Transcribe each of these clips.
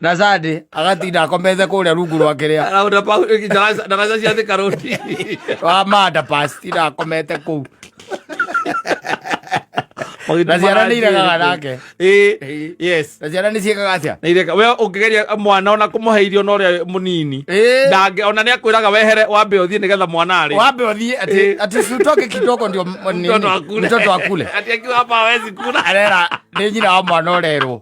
Na Sunday agatinda akomete kũrĩa rungu rwa kĩrĩa Arauda pa daraja cia Thika Road. Wa manda pass tinda akomete kũu. Na ciana nĩ iregaga nake. Ĩĩ. Yes. Na ciana nĩ ciĩkaga atĩa? Nĩ ireka. We ũngĩgeria mwana ona kũmũhe irio na ũrĩa mũnini. Ĩĩ. Ndangĩ ona nĩ akwĩraga wehere wambe ũthiĩ nĩgetha mwana arĩe. Wambe ũthiĩ atĩ atĩ si utoke kidogo ndio nini, Mtoto akule. Mtoto akule. Ati akiwa hapa hawezi kula. Arera nĩ nyina wa mwana ũrerwo.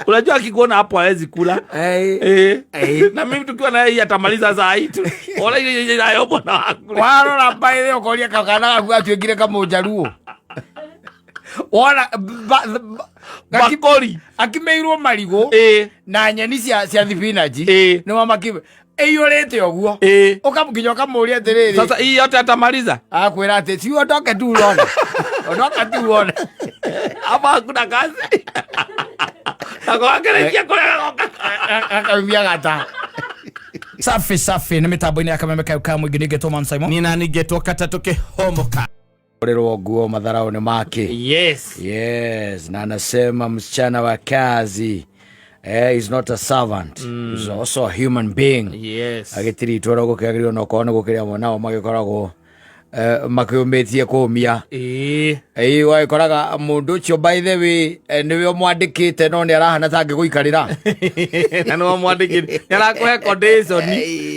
Unajua akikuona hapo hawezi kula. Eh. Eh. Eh. Na mimi tukiwa na yeye atamaliza saa hii tu. Ona ile ile nayo bwana wangu. Warora mbaĩ ũkoria kana gaku gatuĩkire kamũnjaruo. Wona Bakori. Akimĩirwo marigũ Eh. na nyeni cia thibinanji Eh. nĩmo makime ĩiyũrĩte ũguo. Eh. Ũkamũkinya ũkamũria atĩrĩrĩ. Sasa hii yote atamaliza. Akwĩra atĩ si uondoke tu uone. Ondoka tu uone. Hapa hakuna kazi. Akoakerekia kũrĩa gagoka. Akaumia gata. Safi safi nĩ mĩtambo-inĩ ya kameme kayo ka mũingĩ nĩngetwo Man Simon. Nina ningetwo katatũ kĩhomoka. Rĩrwo nguo madharau nĩ make. Yes. Yes, na anasema msichana wa kazi is not a servant. He's also a human being. Yes. Agĩtiritwo ũrĩa gũkĩagĩrĩirwo na okorwo nĩ gũkĩrĩ amwe nao magĩkoragwo makĩũmĩtie kũmia. Ĩĩ. Ĩĩ wagĩkoraga mũndũ ũcio by the way nĩwe ũmwandĩkĩte no nĩ arahana ta angĩgũikarĩra. Na nĩwe mwandĩkĩte. Nĩ arakũhe condition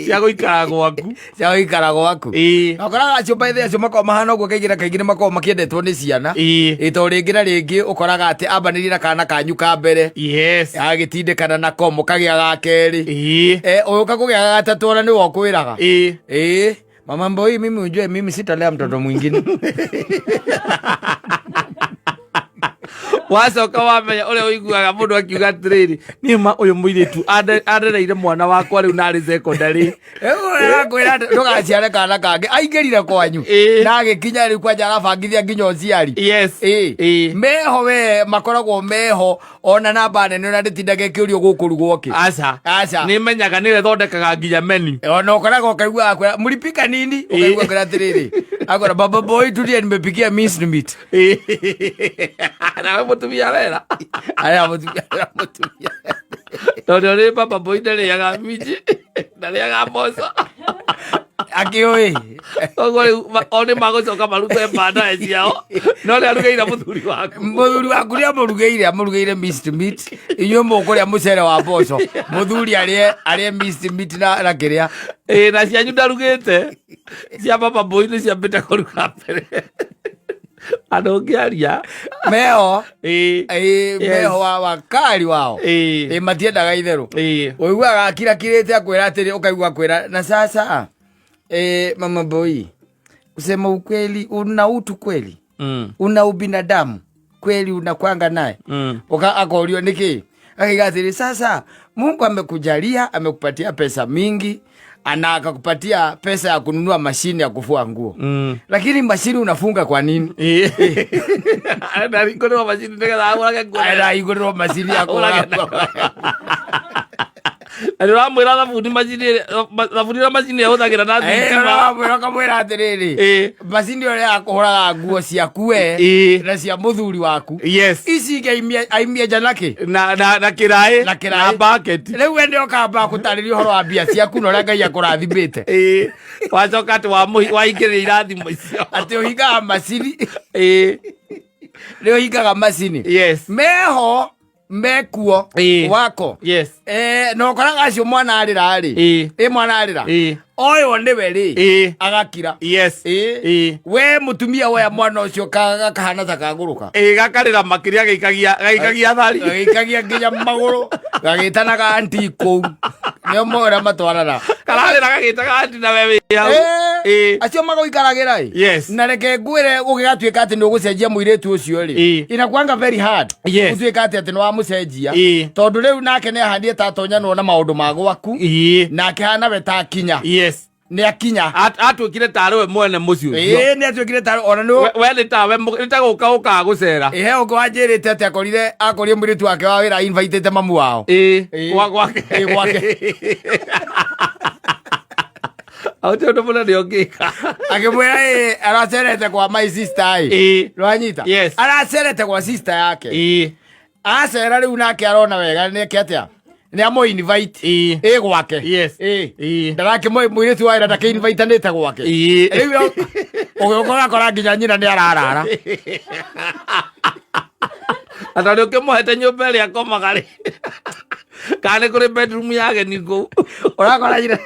cia gũikara gwaku. Cia gũikara gwaku. Ĩĩ. Na ũkoraga acio by the way acio makoragwo mahana ũguo kaingĩ na kaingĩ nĩ makoragwo makĩendetwo nĩ ciana. Ĩĩ. Ĩ tondũ rĩngĩ na rĩngĩ ũkoraga atĩ ambanĩrie na kana kanyu ka mbere. Yes. Agĩtindĩkana nako mũkagĩa ga kerĩ. Ĩĩ. Ũyũ ũka kũgĩa ga gatatũ ona nĩwe ũkwĩraga. Ĩĩ. Ĩĩ. Mama Mboi, mimi ujue mimi sitalea mtoto mwingine. Wacoka wamenya ũrĩa ũiguaga mũndũ akiuga atĩrĩrĩ, niĩ ma ũyũ mũirĩtu andereire mwana wakwa rĩu narĩ secondary. Akwĩra ndũgaciare kana kangĩ aingĩrire kwanyu Ĩĩ. na agĩkinya rĩu kwanja arabangithia nginya ũciari. Yes. Ĩĩ. Ĩĩ. Meho we makoragwo meho ona namba nene ona ndĩtindaga ĩkĩũrio gũkũrugwo kĩ. Aca. Aca. Nĩ menyaga nĩwe thondekaga nginya menu. Ona ũkoraga ũkaigua akwĩra mlipika nini ũkaigua akwĩra atĩrĩrĩ akwĩra baba boy tulia nimepikia minced meat. Ĩĩ. Nawe mũtumia arera. Arĩa mũtumia arĩa mũtumia. Tondũ rĩ baba boy ndarĩaga minji. Ndarĩaga mboco. Akĩũĩ. Koguo rĩu o nĩ magũcoka marute bandae ciao. No nĩ arugĩire mũthuri waku. Mũthuri waku nĩ amũrugĩire amũrugĩire minced meat inyuĩ mũkũrĩa mũcere wa mboco mũthuri arĩe arĩe minced meat na kĩrĩa. Ĩĩ na cianyu ndarugĩte. Cia baba boy nĩ ciambĩte kũruga mbere. Andũ ũngĩaria. Meho. Ĩĩ. Ĩĩ Yes. meho wa wakari wao. Ĩĩ. Ĩĩ matiendaga itherũ. Ĩĩ. Ũiguaga akirakirĩte akwĩra atĩrĩ ũkaigua akwĩra na sasa mama boy kusema ukweli una utu kweli una ubinadamu kweli unakwanga naye. Uka akorio niki akiga atĩrĩ sasa Mungu amekujalia amekupatia pesa mingi ana akakupatia pesa ya kununua mashine ya kufua nguo. Lakini mashine unafunga kwa nini? Ĩĩ. Arenda hingũrĩrwo macini nĩgetha agũrage nguo. Arenda hingũrĩrwo macini ya kũgũra nguo. Na nĩ ũramwĩra thabuni macini thabuni ĩrĩa macini ĩhũthagĩra na thitima. Ũramwĩra ũkamwĩra atĩrĩrĩ Ĩĩ. macini ĩyo ya kũhũraga nguo ciaku we Ĩĩ. na cia mũthuri waku Yes. ici ingĩ aimie nja nakĩ? Na na na kĩraĩ Na kĩraĩ. na bucket. Rĩu we nĩ ũkamba gũtarĩria ũhoro wa mbia ciaku na ũrĩa Ngai akũrathimĩte. Ĩĩ. Wacoka atĩ waingĩrĩra irathimo icio. Atĩ ũhingaga macini. Ĩĩ. Nĩ ũhingaga macini. Yes. Meho mekuo Ĩĩ. wako. Yes. Na ũkoraga acio mwana arĩra rĩ. Ĩĩ. Ĩ mwana arĩra. Ĩĩ. Ũyũ nĩwe rĩ. Ĩĩ. Agakira. Yes. Ĩĩ. Ĩĩ. We mũtumia woya mwana ũcio gakahana ta kagũrũka. Ĩĩ gakarĩra makĩria gĩikagia gĩikagia thari. Gagĩikagia nginya magũrũ gagĩtanaga anti kũu. Nĩo moĩ ũrĩa matwarana. Kararĩra gagĩtaga anti na we wĩ hau. Ĩĩ. Ĩĩ. Acio magũikaragĩra ĩ. Yes. Na reke ngwĩre gũgĩgatuĩka atĩ nĩ ũgũcenjia mũirĩtu ũcio rĩ. Ĩĩ. Inakuanga very hard. Yes. Gũtuĩka atĩ atĩ nĩ wamũcenjia. Ĩĩ. Tondũ rĩu nake nĩ ahanire ta atonyanwo na maũndũ ma gwaku. Ĩĩ. Nake hana we ta akinya. Yes. Nĩ akinya. Atuĩkire tarĩ we mwene mũciĩ ũcio. Ĩĩ nĩ atuĩkire ta ona nĩ We nĩ tawe nĩ ta gũka ũkaga gũcera. Ĩhe ũngĩ wanjĩrĩte atĩ akorire mũirĩtu wake wa wĩra invitĩte mamu wao. Ĩĩ. Ĩĩ. Gwa gwake. Ĩĩ gwake. Hatirĩ ũndũ mũnene ũngĩka. Akĩmwĩra ĩĩ aracerete kwa my sister ĩ. Ĩĩ. Nĩwanyita? Yes. Aracerete kwa sister yake. Ĩĩ. Acera rĩu nake arona wega nĩeke atĩa, nĩ amũ invite Ĩĩ. ĩ gwake. Yes. Ĩ. Ĩĩ. Ndarakĩmũ mũirĩtu wa wĩra ndakĩ invite gwake. Ĩĩ. Rĩu ũgĩũka ũgakora nginya nyina nĩ ararara. Na tondũ ũkĩmũhete nyũmba ĩrĩa akomaga rĩ, kana nĩ kũrĩ bedroom ya ageni kũu? Ũrakora nyina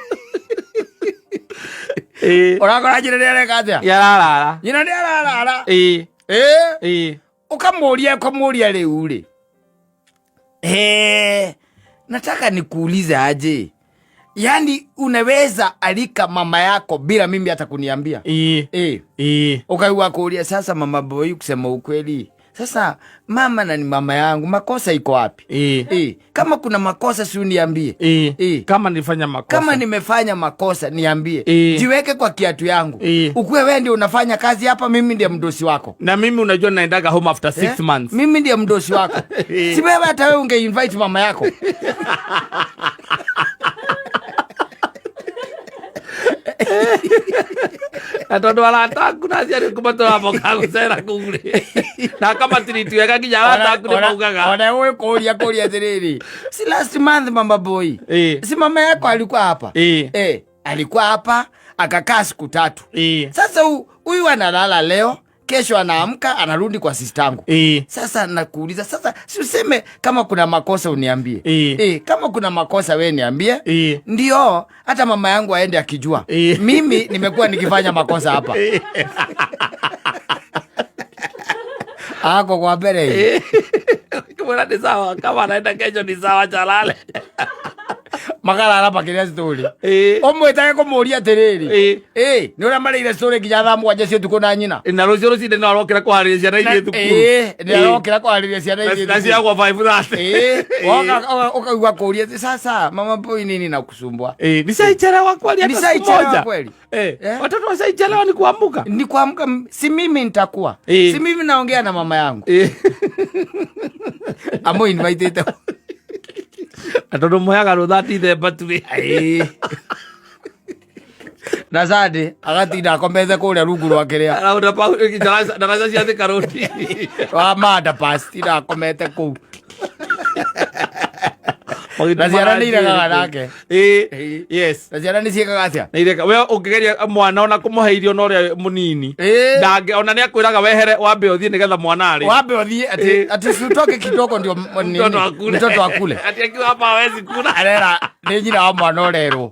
Ĩĩ. Ũrakora nyina nĩ areka atĩa? Nĩ ararara. Nyina nĩ ararara. Ĩĩ. Ĩ. Ĩĩ. Ũkamũria, ũkamũria rĩu rĩ, nataka nikuulize aje, yaani unaweza alika mama yako bila mimi hata kuniambia? Ĩĩ. Ĩĩ. Ukaigua kuulia sasa, mama boy, kusema ukweli, sasa mama na ni mama yangu, makosa iko wapi? Ĩĩ. Kama kuna makosa si uniambie. Ĩĩ. Ĩĩ. Kama nilifanya makosa. Kama nimefanya makosa niambie. Ĩĩ. Jiweke kwa kiatu yangu. Ĩĩ. Ukuwe wewe ndio unafanya kazi hapa, mimi ndiye mdosi wako. Na mimi unajua naendaga home after 6 months. Mimi ndiye mdosi wako. Si wewe hata wewe unge invite mama yako? Na tondũ arata aku na aciari aku matũramoka gũcera kũu rĩ, na akamatiriti wega nginya arata aku nĩ maugaga. Ona wewe kuuria kuuria atiriri, si last month mama boy, Ĩĩ. si mama yako alikuwa hapa? Ĩĩ. Alikuwa hapa akakaa siku 3. Ĩĩ. Sasa huyu analala leo, kesho anaamka anarudi kwa sistangu. Ĩĩ. Sasa nakuuliza sasa, si useme kama kuna makosa uniambie. Ĩĩ. Kama kuna makosa we niambie. Ĩĩ. Ndio hata mama yangu aende akijua. Ĩĩ. Mimi nimekuwa nikifanya makosa hapa. Ako kwa mbere. Ĩĩ. Kimwĩra ni sawa, kama anaenda kesho ni sawa, chalale. Makarara makĩrĩa story. Ĩĩ. Ũmwĩtage kũmũria atĩrĩrĩ. Ĩĩ. Ĩĩ, nĩ ũrĩa marĩire story nginya thaa 7 cia ũtukũ na nyina. Na rũciũ rũcinĩ no arokĩra kũharĩria ciana ithiĩ thukuru. Ĩĩ, nĩ arokĩra kũharĩria ciana ithiĩ Na thukuru. ciagwa 5:30. Ĩĩ, ũkaigua kũũria atĩ, sasa mama boy nini nakusumbua? Ĩĩ, nishaichelewa kweli hata siku Nishaichelewa moja. kweli. Eh, Eh? watoto washaichelewa ni kuamka. Ni kuamka, si mimi nitakuwa. Ĩĩ. Si mimi naongea na mama yangu. Ĩĩ. Amo invite. Na tondũ mũheaga rũtha Dithemba tu rĩ. Ĩĩ. Na Sunday agatinda akomete kũrĩa rungu rwa kĩrĩa. Arauda pau daraja cia Thika Road. Wa manda pass tinda akomete kũu. Na ciana nĩ iregaga nake. Ĩĩ. Ĩĩ. Yes. Na ciana nĩ ciĩkaga atĩa? Na ireka we ũngĩgeria mwana ona kũmũhe irio na ũrĩa mũnini. Ĩĩ. Ndangĩ ona nĩ akwĩraga wehere wambe ũthiĩ nĩgetha mwana arĩe. Wambe ũthiĩ Ĩĩ. ati si utoke kidogo ndio nini? Mtoto akule. Mtoto akule. Ati akiwa hapa hawezi kula. Arera nĩ nyina wa mwana ũrerwo.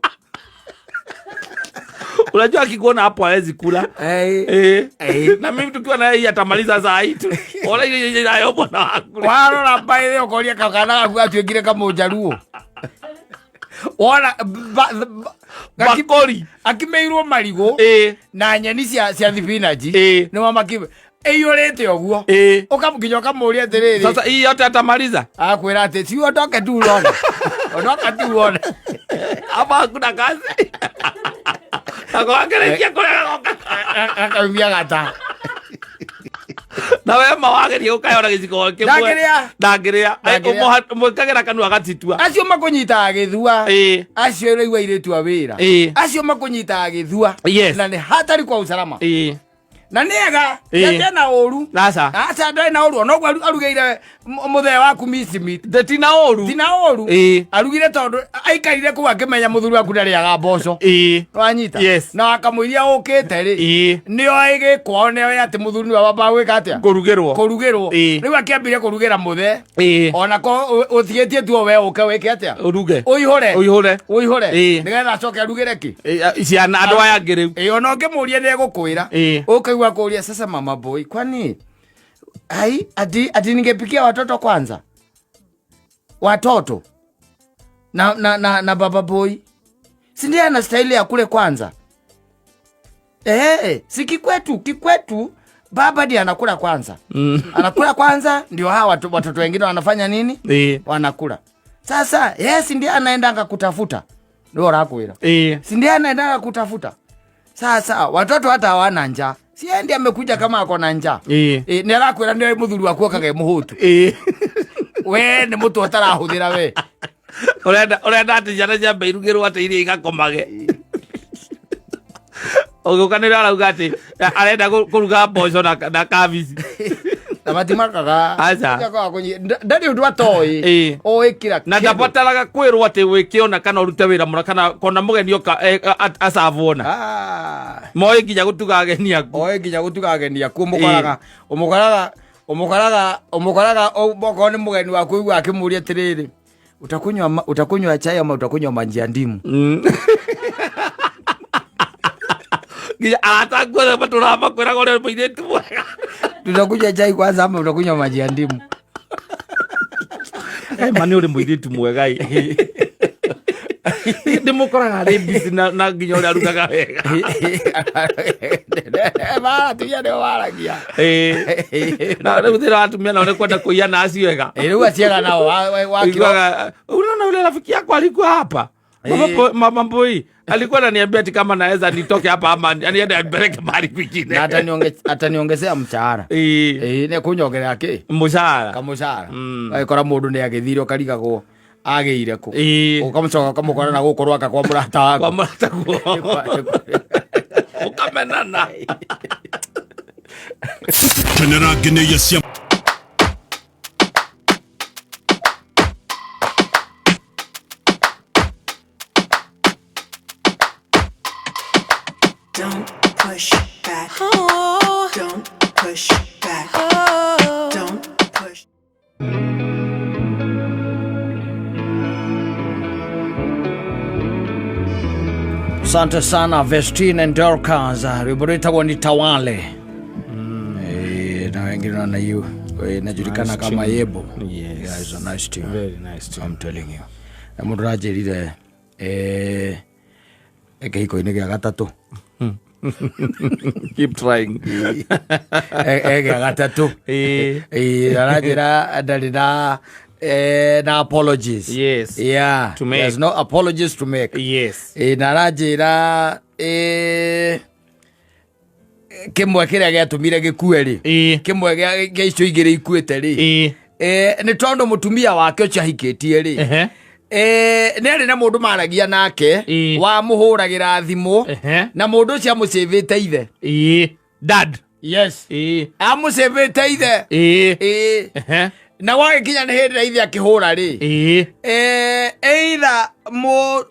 Unajua akikuona hapo hawezi kula. Ĩĩ. Eh. Ĩĩ. Na mimi tukiwa na yeye atamaliza saa hii tu. Ona ile ile nayo bwana wangu. Warora mbaĩ ũkoria kana gaku gatuĩkire kamũnjaruo. Wona Bakori. akimĩirwo marigũ Ĩĩ. na nyeni cia thibinaji Ĩĩ. nĩ mamakime ĩiyũrĩte ũguo. Ĩĩ. Ũkamũkinya ũkamũria atĩrĩrĩ. Sasa hii yote atamaliza. Akwĩra atĩ si ondoke tu uone. Ondoka tu uone. Hapa hakuna kazi. Akoakerekia kũrĩa goka. Akaumia gata. Na we ma wageria gũkayora gĩciko kĩmwe. Ndangĩrĩa. Ndangĩrĩa. Ndangĩrĩa. Ũmwĩkagĩra kanua gatitua. Acio makũnyitaga gĩthua. Ĩĩ. Acio ũraigua airĩtu a wĩra. Ĩĩ. Acio makũnyitaga gĩthua. Yes. Na nĩ hatari kwa usalama. Ĩĩ. Na nĩ ega. Ĩĩ. Nĩ na ũru. Aca. Aca ndarĩ na ũru. Onoguo arugĩire mũthee waku meat. Tina ũru. Tina ũru. Ĩĩ. Arugire tondũ aikarire kũu akĩmenya mũthuri waku ndarĩaga mboco. Ĩĩ. Wanyita? Yes. Na akamũiria ũkĩte rĩ. Ĩĩ. Nĩoĩ gĩkwao nĩoĩ atĩ mũthuri nĩwe wambaga gwĩka atĩa? Kũrugĩrwo. Kũrugĩrwo. Ĩĩ. Rĩu akĩambire kũrugĩra mũthee. Ĩĩ. Onako ũtigĩtie tu we ũke wĩke atĩa? Ũruge. Ũihũre. Ũihũre. Ũihũre. Ĩĩ. Nĩgetha acoke arugĩre kĩ? Ĩĩ, ciana andũ aya angĩ rĩu. Ĩĩ, ona ũngĩmũria nĩ egũkwĩra. Ĩĩ. Ũkaigua kũria sasa mama boy, kwani ai ati ningepikia watoto kwanza? Watoto na baba boy. Si ndiye anastahili ya kule kwanza? Si kikwetu baba ndiye anakula kwanza. Anakula kwanza ndio hawa watoto wengine wanafanya nini? Ĩĩ. Wanakula. Sasa yeye si ndiye anaendanga kutafuta. Ndio arakwira. Ĩĩ. Si ndiye anaendanga kutafuta. Sasa watoto hata hawana njaa. Si yeye ndiye amekuja kama ako na njaa. Ĩĩ. Ĩĩ, nĩ arakwĩra nĩ mũthuri waku okage mũhũtu. Ĩĩ. We nĩ mũtwe ũtarahũthĩra we. Ũrenda atĩ ciana ciambe irugĩrwo atĩ iria igakomage. Ũgĩũka nĩ arauga atĩ arenda kũruga mboco na kabici. Na matimakaga. Aca. Ndarĩ ũndũ atoĩ. Ĩĩ. Oĩ kila Na kĩndũ. ndabataraga kwĩrwo atĩ wĩkĩona kana ũrute wĩra mũna kana kona mũgeni oka acavwo na Ah. moĩ nginya gũtuga ageni aku. Oĩ nginya gũtuga ageni aku ũmũkoraga ũmũkoraga ũmũkoraga ũmũkoraga okorwo nĩ mũgeni waku ũigua akĩmũria atĩrĩrĩ, utakunywa chai ama utakunywa maji ya ndimu? Nginya arata aku othe matũraga makwĩraga ũrĩa mũirĩtu mwega. Tutakunywa chai kwanza ama utakunywa maji ya ndimu? Ma nĩ ũrĩ mũirĩtu mwega ĩ. Ndĩmũkoraga arĩ busy na nginya ũrĩa arugaga wega. Atumia nĩo waragia. Ĩĩ. Na rĩu thĩna wa atumia nao nĩ kwenda kũiya na acio ega. Rĩu aciaga nao wakiro. Uiguaga, unaona yule rafiki yako alikuwa hapa Mama Mbui alikuwa ananiambia ati kama naweza nitoke hapa ama niende anipeleke mahali kwingine. Na ataniongezea mshahara. Ĩĩ. Ĩĩ, nĩ kũnyongerera kĩ? Mũcara. Kamũcara. Agĩkora mũndũ nĩ agĩthire ũkarigagwo agĩire kũ. Ĩĩ. Ũkamũcoka ũkamũkora na gũkũ rwaka kwa mũrata waku. Kwa mũrata guo. Ũkamenana. Kenera ngeneia cia Don't push back. Don't push back. Don't push. Asante sana Vestine and Dorcas, rwimbo rwĩtagwo ni Tawale. Na wengine wana hiyo inajulikana Nice kama tune. Yebo. Yes. Yeah, it's a nice tune. Very nice tune. I'm telling you. Na mũndũ aranjĩrire kĩhiko-inĩ gĩa gatatũ. Keep trying. Gĩa gatatũ. Ĩĩ. Ĩĩ, aranjĩra ndarĩ na na apologies. Yes. Yeah. To make. There's no apologies to make. Yes. Ĩĩ, na aranjĩra kĩmwe kĩrĩa gĩatũmire gĩkue rĩ, Ĩĩ. kĩmwe gĩa icio igĩrĩ ikuĩte rĩ, Ĩĩ. Nĩ tondũ mũtumia wake ũcio ahikĩtie rĩ, Ehe. Nĩ arĩ na mũndũ maragia nake Ĩĩ. wamũhũragĩra thimũ Ehe. na mũndũ ũcio amũcĩvĩte ithe. Ĩĩ. Dad. Yes. Ĩĩ. Amũcĩvĩte ithe. Ĩĩ. Ĩĩ. Ehe. Na gwagĩkinya nĩ hĩndĩ ĩrĩa ithe akĩhũra rĩ, Ĩĩ. Either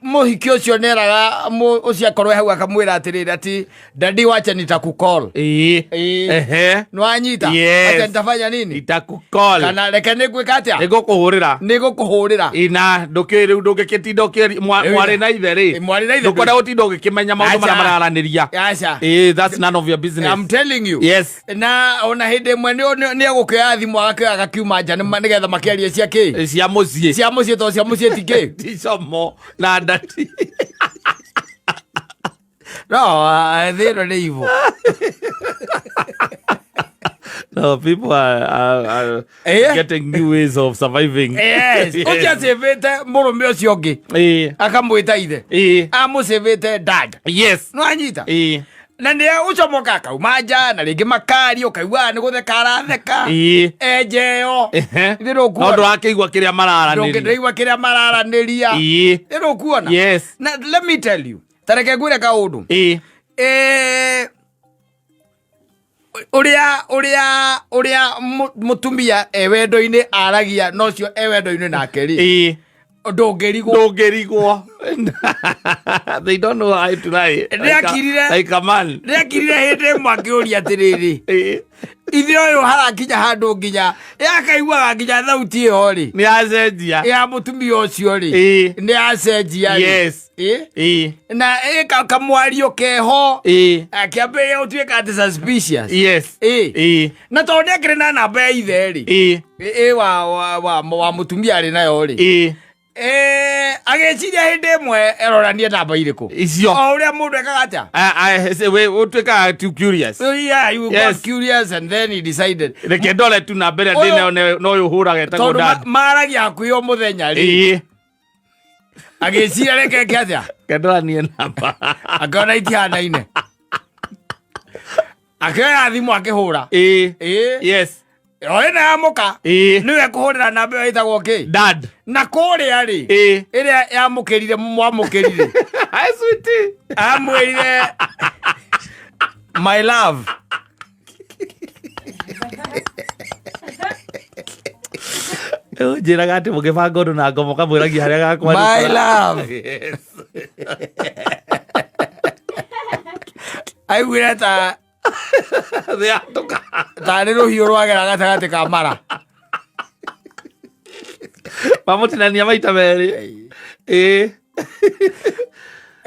mũhiki ũcio nĩeraga ũcio akorwo hau akamwĩra atĩrĩrĩ ati dadi wacha nitakukol. Ĩĩ. Ĩĩ. Ehe. Nĩwanyita? Yes. Acha nitafanya nini? Nitakukol. Kana reke nĩngwĩka atĩa? Nĩngũkũhũrĩra. Nĩngũkũhũrĩra. Ina ndũkĩũĩ rĩu ndũngĩkĩtinda ũkĩri mwarĩ na ithe rĩ. Ĩ, mwarĩ na ithe Ndũkwenda gũtinda ũgĩkĩmenya maũndũ Aca. marĩa mararanĩria. Aca. Ĩĩ, that's none of your business. I'm telling you. Yes. Na ona hĩndĩ ĩmwe nĩ egũkĩoya thimũ agakĩoya agakiuma nja nĩgetha makĩarie cia kĩ? Cia mũciĩ. Cia mũciĩ to cia mũciĩ ti kĩ? Ti como na ndati. No, thĩ ĩno nĩ evil. No, people are Eh? getting new ways of surviving. Yes. Ũcio acĩvĩte mũrũme ũcio ũngĩ akamwĩta ithe. Amũcĩvĩte dad. Yes. Nĩwanyita? Na nĩ ũcomoka akauma nja na rĩngĩ makaria ũkaigua nĩ gũtheka aratheka. Enje ĩyo. Ehe. Ithe ndũkuona. No ndũrakĩigua kĩrĩa mararanĩria. Ndũngĩigua kĩrĩa mararanĩria. Ithe ndũkuona. Yes. Na let me tell you. Ta reke ngwĩre kaũndũ. Ũrĩa mũtumia e wendo-inĩ aragia na ũcio e wendo-inĩ nake rĩ, ndũngĩrigwo. Ndũngĩrigwo. They don't know how to lie. Like a man. Nĩakirire hĩndĩ ĩmwe akĩũria atĩrĩrĩ, ithe ũyũ harakinya handũ nginya yakaiguaga nginya thauti ĩyo rĩ, Nĩ acenjia. ya mũtumia ũcio rĩ, nĩ acenjia rĩ. Yes. Na kamwario keho, akĩambĩrĩria gũtuĩka atĩ suspicious. Yes. Na tondũ nĩakĩrĩ na namba ya ithe rĩ, wa mũtumia arĩ nayo rĩ, agĩciria hĩndĩ ĩmwe eroranie namba irĩkũ Icio. O ũrĩa mũndũ ekaga atĩa? Ũtuĩkaga too curious. So, yeah, you got Yes. curious and then he decided. Reke ndore tu namba ĩrĩa Ũyũ- ndĩ nayo no ũyũ ũhũraga etagwo Tondũ dad. maragia hakuhĩ o mũthenya rĩ. Agĩciria reke eke atĩa? Reke ndoranie namba. Akĩona itihanaine. Akĩoya thimũ akĩhũra. Yes. O ĩno ya mũka. Nĩwe ekũhũrĩra namba ĩyo ĩtagwo kĩ? Dad. Na kũrĩa rĩ, ĩrĩa yamũkĩrire, mwamũkĩrire. Hi, sweetie. Amwĩrire, my love. Njĩraga atĩ mũgĩbanga ũndũ na ngoma ũkamwĩragia harĩa gakwa. My love. Aiguire ta Thĩ yatũka. Tarĩ rũhiũ rwagera gatagatĩ ka mara. Mamũtinania maita merĩ, ĩĩ.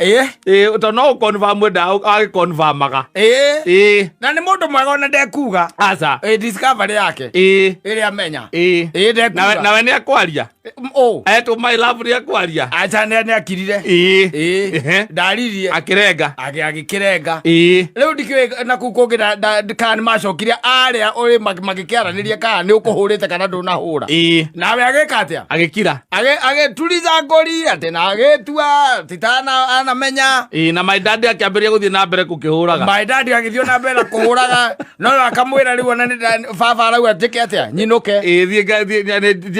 Ĩĩ. Ĩĩ, tondũ no ũconfirm endaga agĩconfirmaga. Ĩĩ. Ĩĩ. Na nĩ mũndũ mwega, ona ndekuga. Aca. Ĩ discovery yake Ĩĩ. ĩrĩa amenya. Ĩĩ. Ĩĩ. Nawe Ndekuga. nawe nĩ akwaria. Ũ. Etwo my love nĩ akwaria. Aca, nĩ akirire. Ĩĩ. Ĩĩ. Ndaririe. Akĩrenga. Agĩkĩrenga. Ĩĩ. Rĩu ndikĩũĩ na kũu kũngĩ kana nĩ macokire arĩa ũrĩ magĩkĩaranĩria kana nĩ ũkũhũrĩte kana ndũnahũra. Nawe agĩka atĩa? Agĩkira. Agĩturiza ngori atĩ na agĩtua titana anamenya. Ĩĩ, na my dad akĩambĩrĩria gũthiĩ na mbere gũkĩhũraga. My dad agĩthiĩ na mbere na kũhũraga, no akamwĩra rĩu ona baba arauga njĩke atĩa, nyinũke. Ĩĩ, thiĩ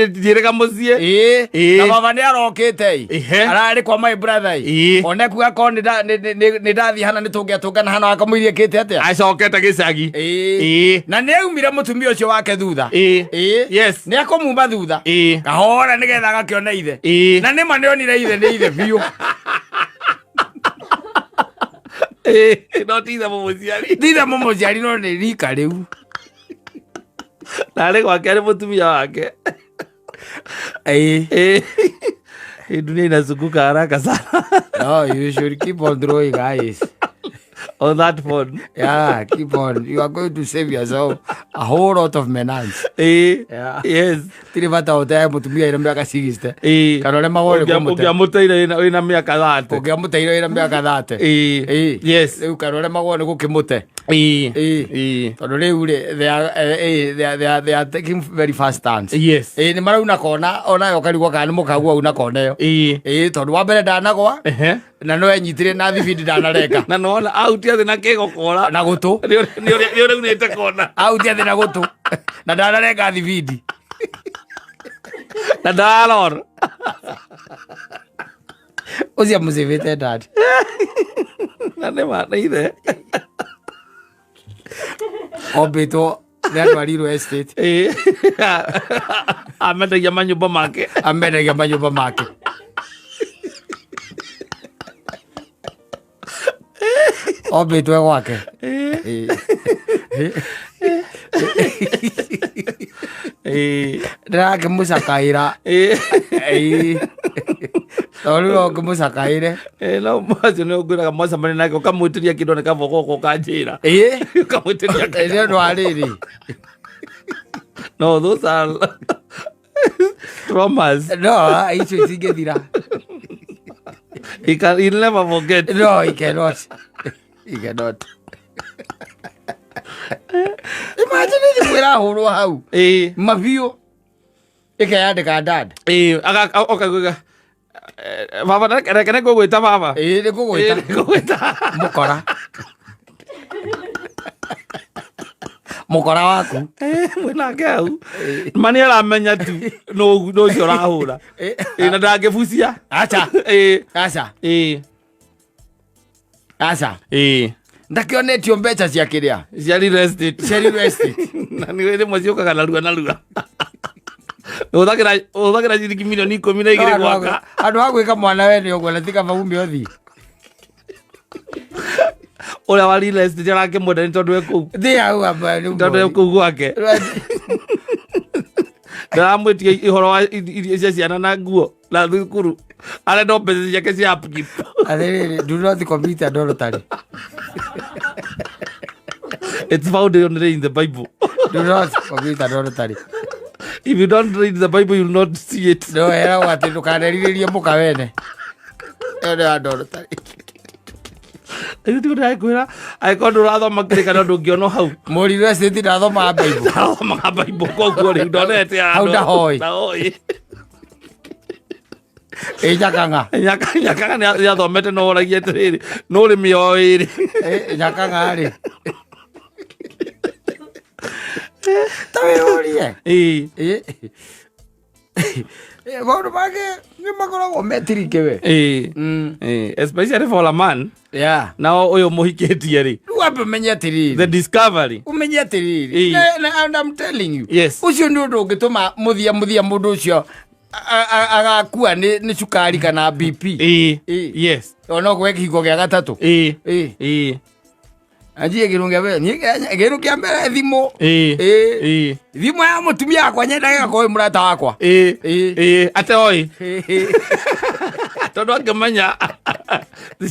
thiĩrĩga mũciĩ. Ĩĩ. Ĩĩ. Na baba nĩ arokĩte ĩ. Ararĩ kwa my brother ĩ. One kuga korwo nĩ ndathiĩ hana nĩ tũngĩatũngana hana akamũirie kĩte atĩa. Acokete gĩcagi. Ĩĩ. Na nĩ aumire mũtumia ũcio wake thutha. Ĩĩ. Ĩĩ. Yes. Nĩ akũmuma thutha. Kahora nĩgetha agakĩona ithe. Na nĩma nĩ onire ithe, nĩ ithe biũ. Ĩĩ, no ti ithe mũmũciari. Ti ithe mũmũciari, no nĩ rika rĩu. Na arĩ gwake arĩ mũtumia wake. Ĩĩ. Ĩĩ. Hii dunia inazunguka haraka sana. No, you should keep on throwing eyes on that phone. Yeah, keep on. You are going to save yourself a whole lot of menace. Yeah. Yes. Tiri bata ũtee mũtumia ĩna mĩaka 60. Kana ũrĩa magũrĩ kũmũte. Ũngĩamũteire wĩna mĩaka 30. Ũngĩamũteire wĩna mĩaka 30. Ĩĩ. Yes. Rĩu kana ũrĩa magũrĩ gũkĩmũte. Ĩĩ. Tondũ rĩu rĩ, they are taking very fast turns. Yes. Ĩĩ, nĩ marauna kona onayo ũkarigwo kana nĩ mũkagu auna kona ĩyo. Ĩĩ. Ĩĩ, tondũ wa mbere ndanagwa na no enyitire na thibindi ndanarenga. Na nona autia thĩ na kĩgokora. Na gũtũ. Nĩ ũrĩa unĩte kona. Autia thĩ na gũtũ na ndanarenga thibindi. Na ndarora. Ũcio mũcĩbĩte dad. Na nĩ ma nĩ ithe. Ombĩtwo nĩ atwarirwo estate. Ĩĩ. Amendagia manyũmba make. Amendagia manyũmba make. Ombĩtwo gwake. Ĩĩ. Ndĩrakĩmũcakaĩra. Ĩĩ. Tondũ rĩu no ngĩmũcakaĩre. Ĩĩ, no macio nĩ ũngwĩraga mwacemania nake ũkamwĩtĩria kĩndũ nĩ kaba ũgoka ũkanjĩra. Ĩĩ. Ũkamwĩtĩria. Nĩ ũndũ wa rĩrĩ. No, those are traumas. No, icio itingĩthira. He'll never forget. No, he cannot. He cannot. Imagine thimũ ĩrahũrwo hau. Ĩĩ. Mabiũ. Ĩkeyandĩka dad. Ĩĩ, okaguga baba, reke nĩ ngũgwĩta baba. Ĩĩ, nĩ ngũgwĩta. Ĩĩ, nĩ ngũgwĩta. Mũkora. Mũkora waku. Mwĩnake hau. Ma nĩ aramenya tu nũ ũcio ũrahũra. Ĩĩ, na ndangĩbucia. Aca. Ĩĩ. Aca. Ĩĩ. Aca. Ĩĩ. Ndakĩonetio mbeca cia kĩrĩa? Cia real estate. Cia real estate. Na nĩ rĩmwe ciũkaga narua narua. Ũhũthagĩra ciringi mirioni 12 gwaka. Andũ a gwĩka mwana wene ũguo na ti kaba ume ũthiĩ. Ũrĩa wa real estate arakĩmwenda nĩ tondũ e kũu. Thiĩ hau amba rĩu. Tondũ e kũu gwake. Ndaramwĩtia ũhoro wa irio cia ciana na nguo na thukuru. Arenda o mbeca ciake cia upkeep. Atĩrĩrĩ, do not commit adultery. It's found only in the Bible. Do not commit adultery. If you don't read the Bible, you'll not see it. No, eragwo atĩ ndũkanerirĩrie mũka wene. Ĩyo nĩ adultery. Rĩu tiguo ndĩrakwĩra, angĩkorwo ndũrathoma kĩrĩkanĩro ndũngĩona hau. Mũriũ estate ndathomaga Bible. Ndathomaga Bible koguo rĩu ndonete Hau ndahoi. Ndahoi. Ĩ Nyakang'a. Nyakang'a nĩ athomete no oragia atĩrĩrĩ, no ũrĩ mĩoyo ĩrĩ. Ĩ Nyakang'a rĩ. Ta wĩyũrie. Ĩĩ. Ĩ. Maũndũ mangĩ nĩ makoragwo metirike we. Ĩĩ. Mm. Ĩĩ, especially for a man. Yeah. Nao ũyũ mũhikĩtie rĩ. Rĩu wambe ũmenye atĩrĩrĩ. The discovery. Umenye atĩrĩrĩ. Ĩĩ. And I'm telling you. Yes. Ũcio nĩ ũndũ ũngĩtũma mũthia mũthia mũndũ ũcio agakua nĩ cukari kana BP. Ĩĩ. Ĩĩ. Yes. Ona gwe kĩhingo gĩa gatatũ. Ĩĩ. Ĩĩ. Ĩĩ. Anjie kĩrũ kĩa mbere. Niĩ kĩrũ kĩa mbere thimũ. Ĩĩ. Ĩĩ. Ĩĩ. Thimũ ya mũtumia wakwa nyendaga ĩgakorwo ĩ mũrata wakwa. Ĩĩ. Ĩĩ. Ĩĩ. Ate oi. Tondũ angĩmenya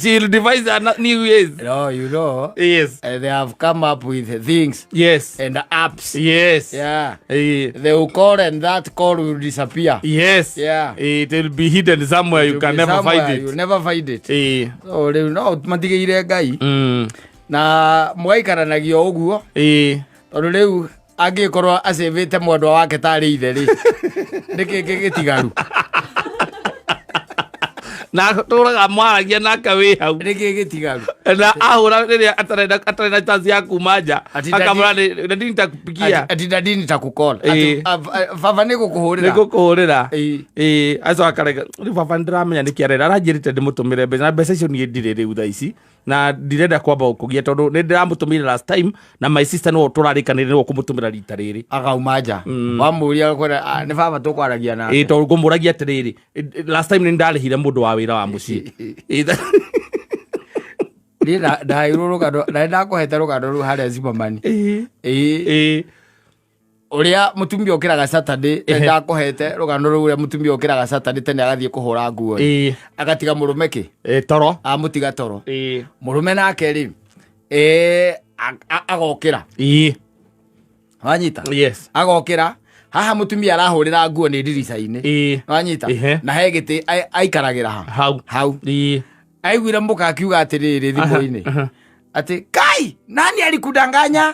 she will devise a new ways. No, you know, Yes. they have come up with things Yes. and apps. Yes. Yeah. Ĩĩ. They will call and that call will disappear. Yes. Yeah. It will be hidden somewhere you You'll can be never somewhere, find You'll it. never find it. Ĩĩ. So rĩu no matigĩire Ngai Mm. na mũgaikaranagia o ũguo Ĩĩ. tondũ rĩu angĩkorwo acĩvĩte mwendwa wake tarĩ ithe rĩ nĩkĩ gĩtigaru Na tũraga mwaragia nake wĩ hau. nĩkĩ gĩtigaru Na ahũra rĩrĩa atarĩ na chance ya kuma nja Ati akamwĩra nĩ nitakupigia ati dadi nitakucall. Ĩĩ. Ati, baba nĩ gũkũhũrĩra. nĩ ngũkũhũrĩra. Ĩĩ. Ĩĩ, acoka akarega rĩu baba nĩndĩramenya nĩkĩ arenda aranjĩrĩte ndĩmũtũmĩre mbeca na mbeca icio niĩ ndirĩ rĩu thaa ici na ndirenda kwamba gũkũgia tondũ nĩ ndĩramũtũmĩire last time na my sister nĩwe tũrarĩkanĩire nĩwe ũkũmũtũmĩra rita rĩrĩ. Akauma nja wamũria kwĩra, "Ah, nĩ baba tũkwaragia nake." Ĩĩ, tondũ ngũmũragia atĩrĩrĩ, last time nĩ ndarĩhire mũndũ wa wĩra wa mũciĩ. Ĩĩ, Niĩ ndaheirwo rũgano na nĩndakũhete rũgano rũu harĩa Zimmerman. Ĩĩ. Ĩĩ. Ĩĩ. Ũrĩa mũtumia ũkĩraga Saturday nĩndakũhete rũgano rũu ũrĩa mũtumia ũkĩraga Saturday tene agathiĩ kũhũra nguo Ĩĩ. agatiga mũrũme kĩ Ĩĩ, toro. amũtiga toro Ĩĩ. mũrũme nake rĩ agokĩra. Ĩĩ. Wanyita? Yes. Agokĩra haha mũtumia arahũrĩra nguo nĩ ndirica-inĩ. Ĩĩ. Wanyita? Ĩhĩ. Na he gĩtĩ aikaragĩra ha Hau. hau. Ĩĩ. Aiguire mũka akiuga atĩrĩrĩ thimũ-inĩ atĩ kai nani alikudanganya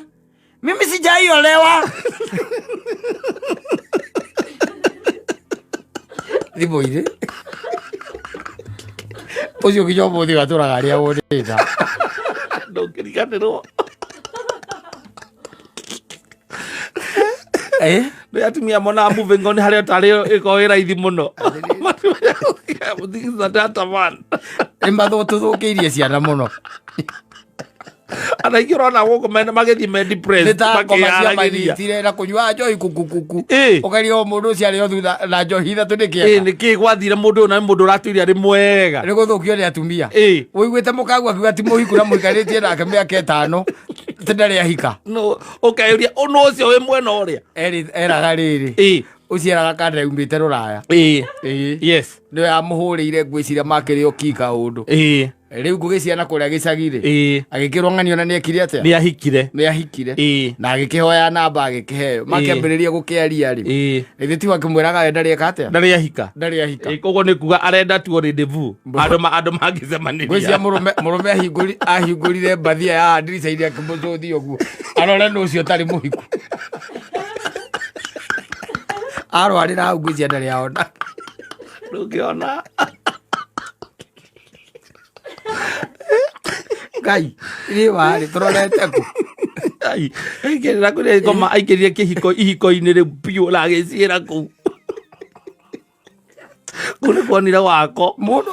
mimi sijaiolewa thimũ-inĩ ũcio nginya ũmũthĩ atũraga arĩa wonĩta. Ndũngĩriganĩrwo. Eh? Nĩ atumia monaga moving on harĩa tarĩ ĩkorwo ĩ raithi mũno. Nĩ mathũtũthũkĩirie ciana mũno. Ana aingĩ ũrona gũkũ magĩthiĩ me Nĩ depressed, ta ngoma cia makĩyaragĩria. manyitire na kũnyua njohi kukukuku. Ĩĩ. Ũkaria o mũndũ ũcio arĩ o thutha na njohi ithatũ nĩ Ĩĩ, kĩega. nĩ kĩĩ gwathire mũndũ ũyũ na nĩ mũndũ ũratũire arĩ mwega. Nĩ gũthũkio nĩ atumia. Ĩĩ. Ũiguĩte mũkagu akiuga ti mũhiku na mũikarĩtie nake mĩaka ĩtano ti ndarĩ ahika. No, ũkeyũria ũnũ ũcio wĩ mwena ũrĩa. Eraga rĩrĩ. Ĩĩ. Ũcio eraga kana aumĩte rũraya. Ĩĩ. Ĩĩ. Yes. Nĩwe yamũhũrĩire ngwĩciria makĩrĩ o kika ũndũ. Ĩĩ. Rĩu ngũgĩ ciana kũrĩa gĩcagi-rĩ. Ĩĩ. Agĩkĩrwo ng'anio na nĩekire atĩa? Nĩ ahikire. Nĩ ahikire. Ĩĩ. Na agĩkĩhoya namba agĩkĩheo. Makĩambĩrĩria gũkĩaria rĩ. Ĩĩ. Githĩ ti akĩmwĩraga we ndarĩ eka atĩa? Ndarĩ ahika. Ndarĩ ahika. Ĩĩ, koguo nĩ kuga arenda tu rendezvous. Andũ mangĩcemanĩria. Ngwĩciria mũrũme ahingũrire mbathia ya ndirica-inĩ akĩmũcũthia ũguo arore nũ ũcio ũtarĩ mũhiku. Arwarĩra hau ngwĩciria ndarĩ aona. Ndũngĩona. Ngai, niĩ warĩ tũrorete kũ? Ai, aingĩrĩra kũrĩa ngoma aingĩrire kĩhiko ihiko-inĩ rĩu biũ na agĩciĩra kũu. Kũu nĩ kuonire wako. Mũndũ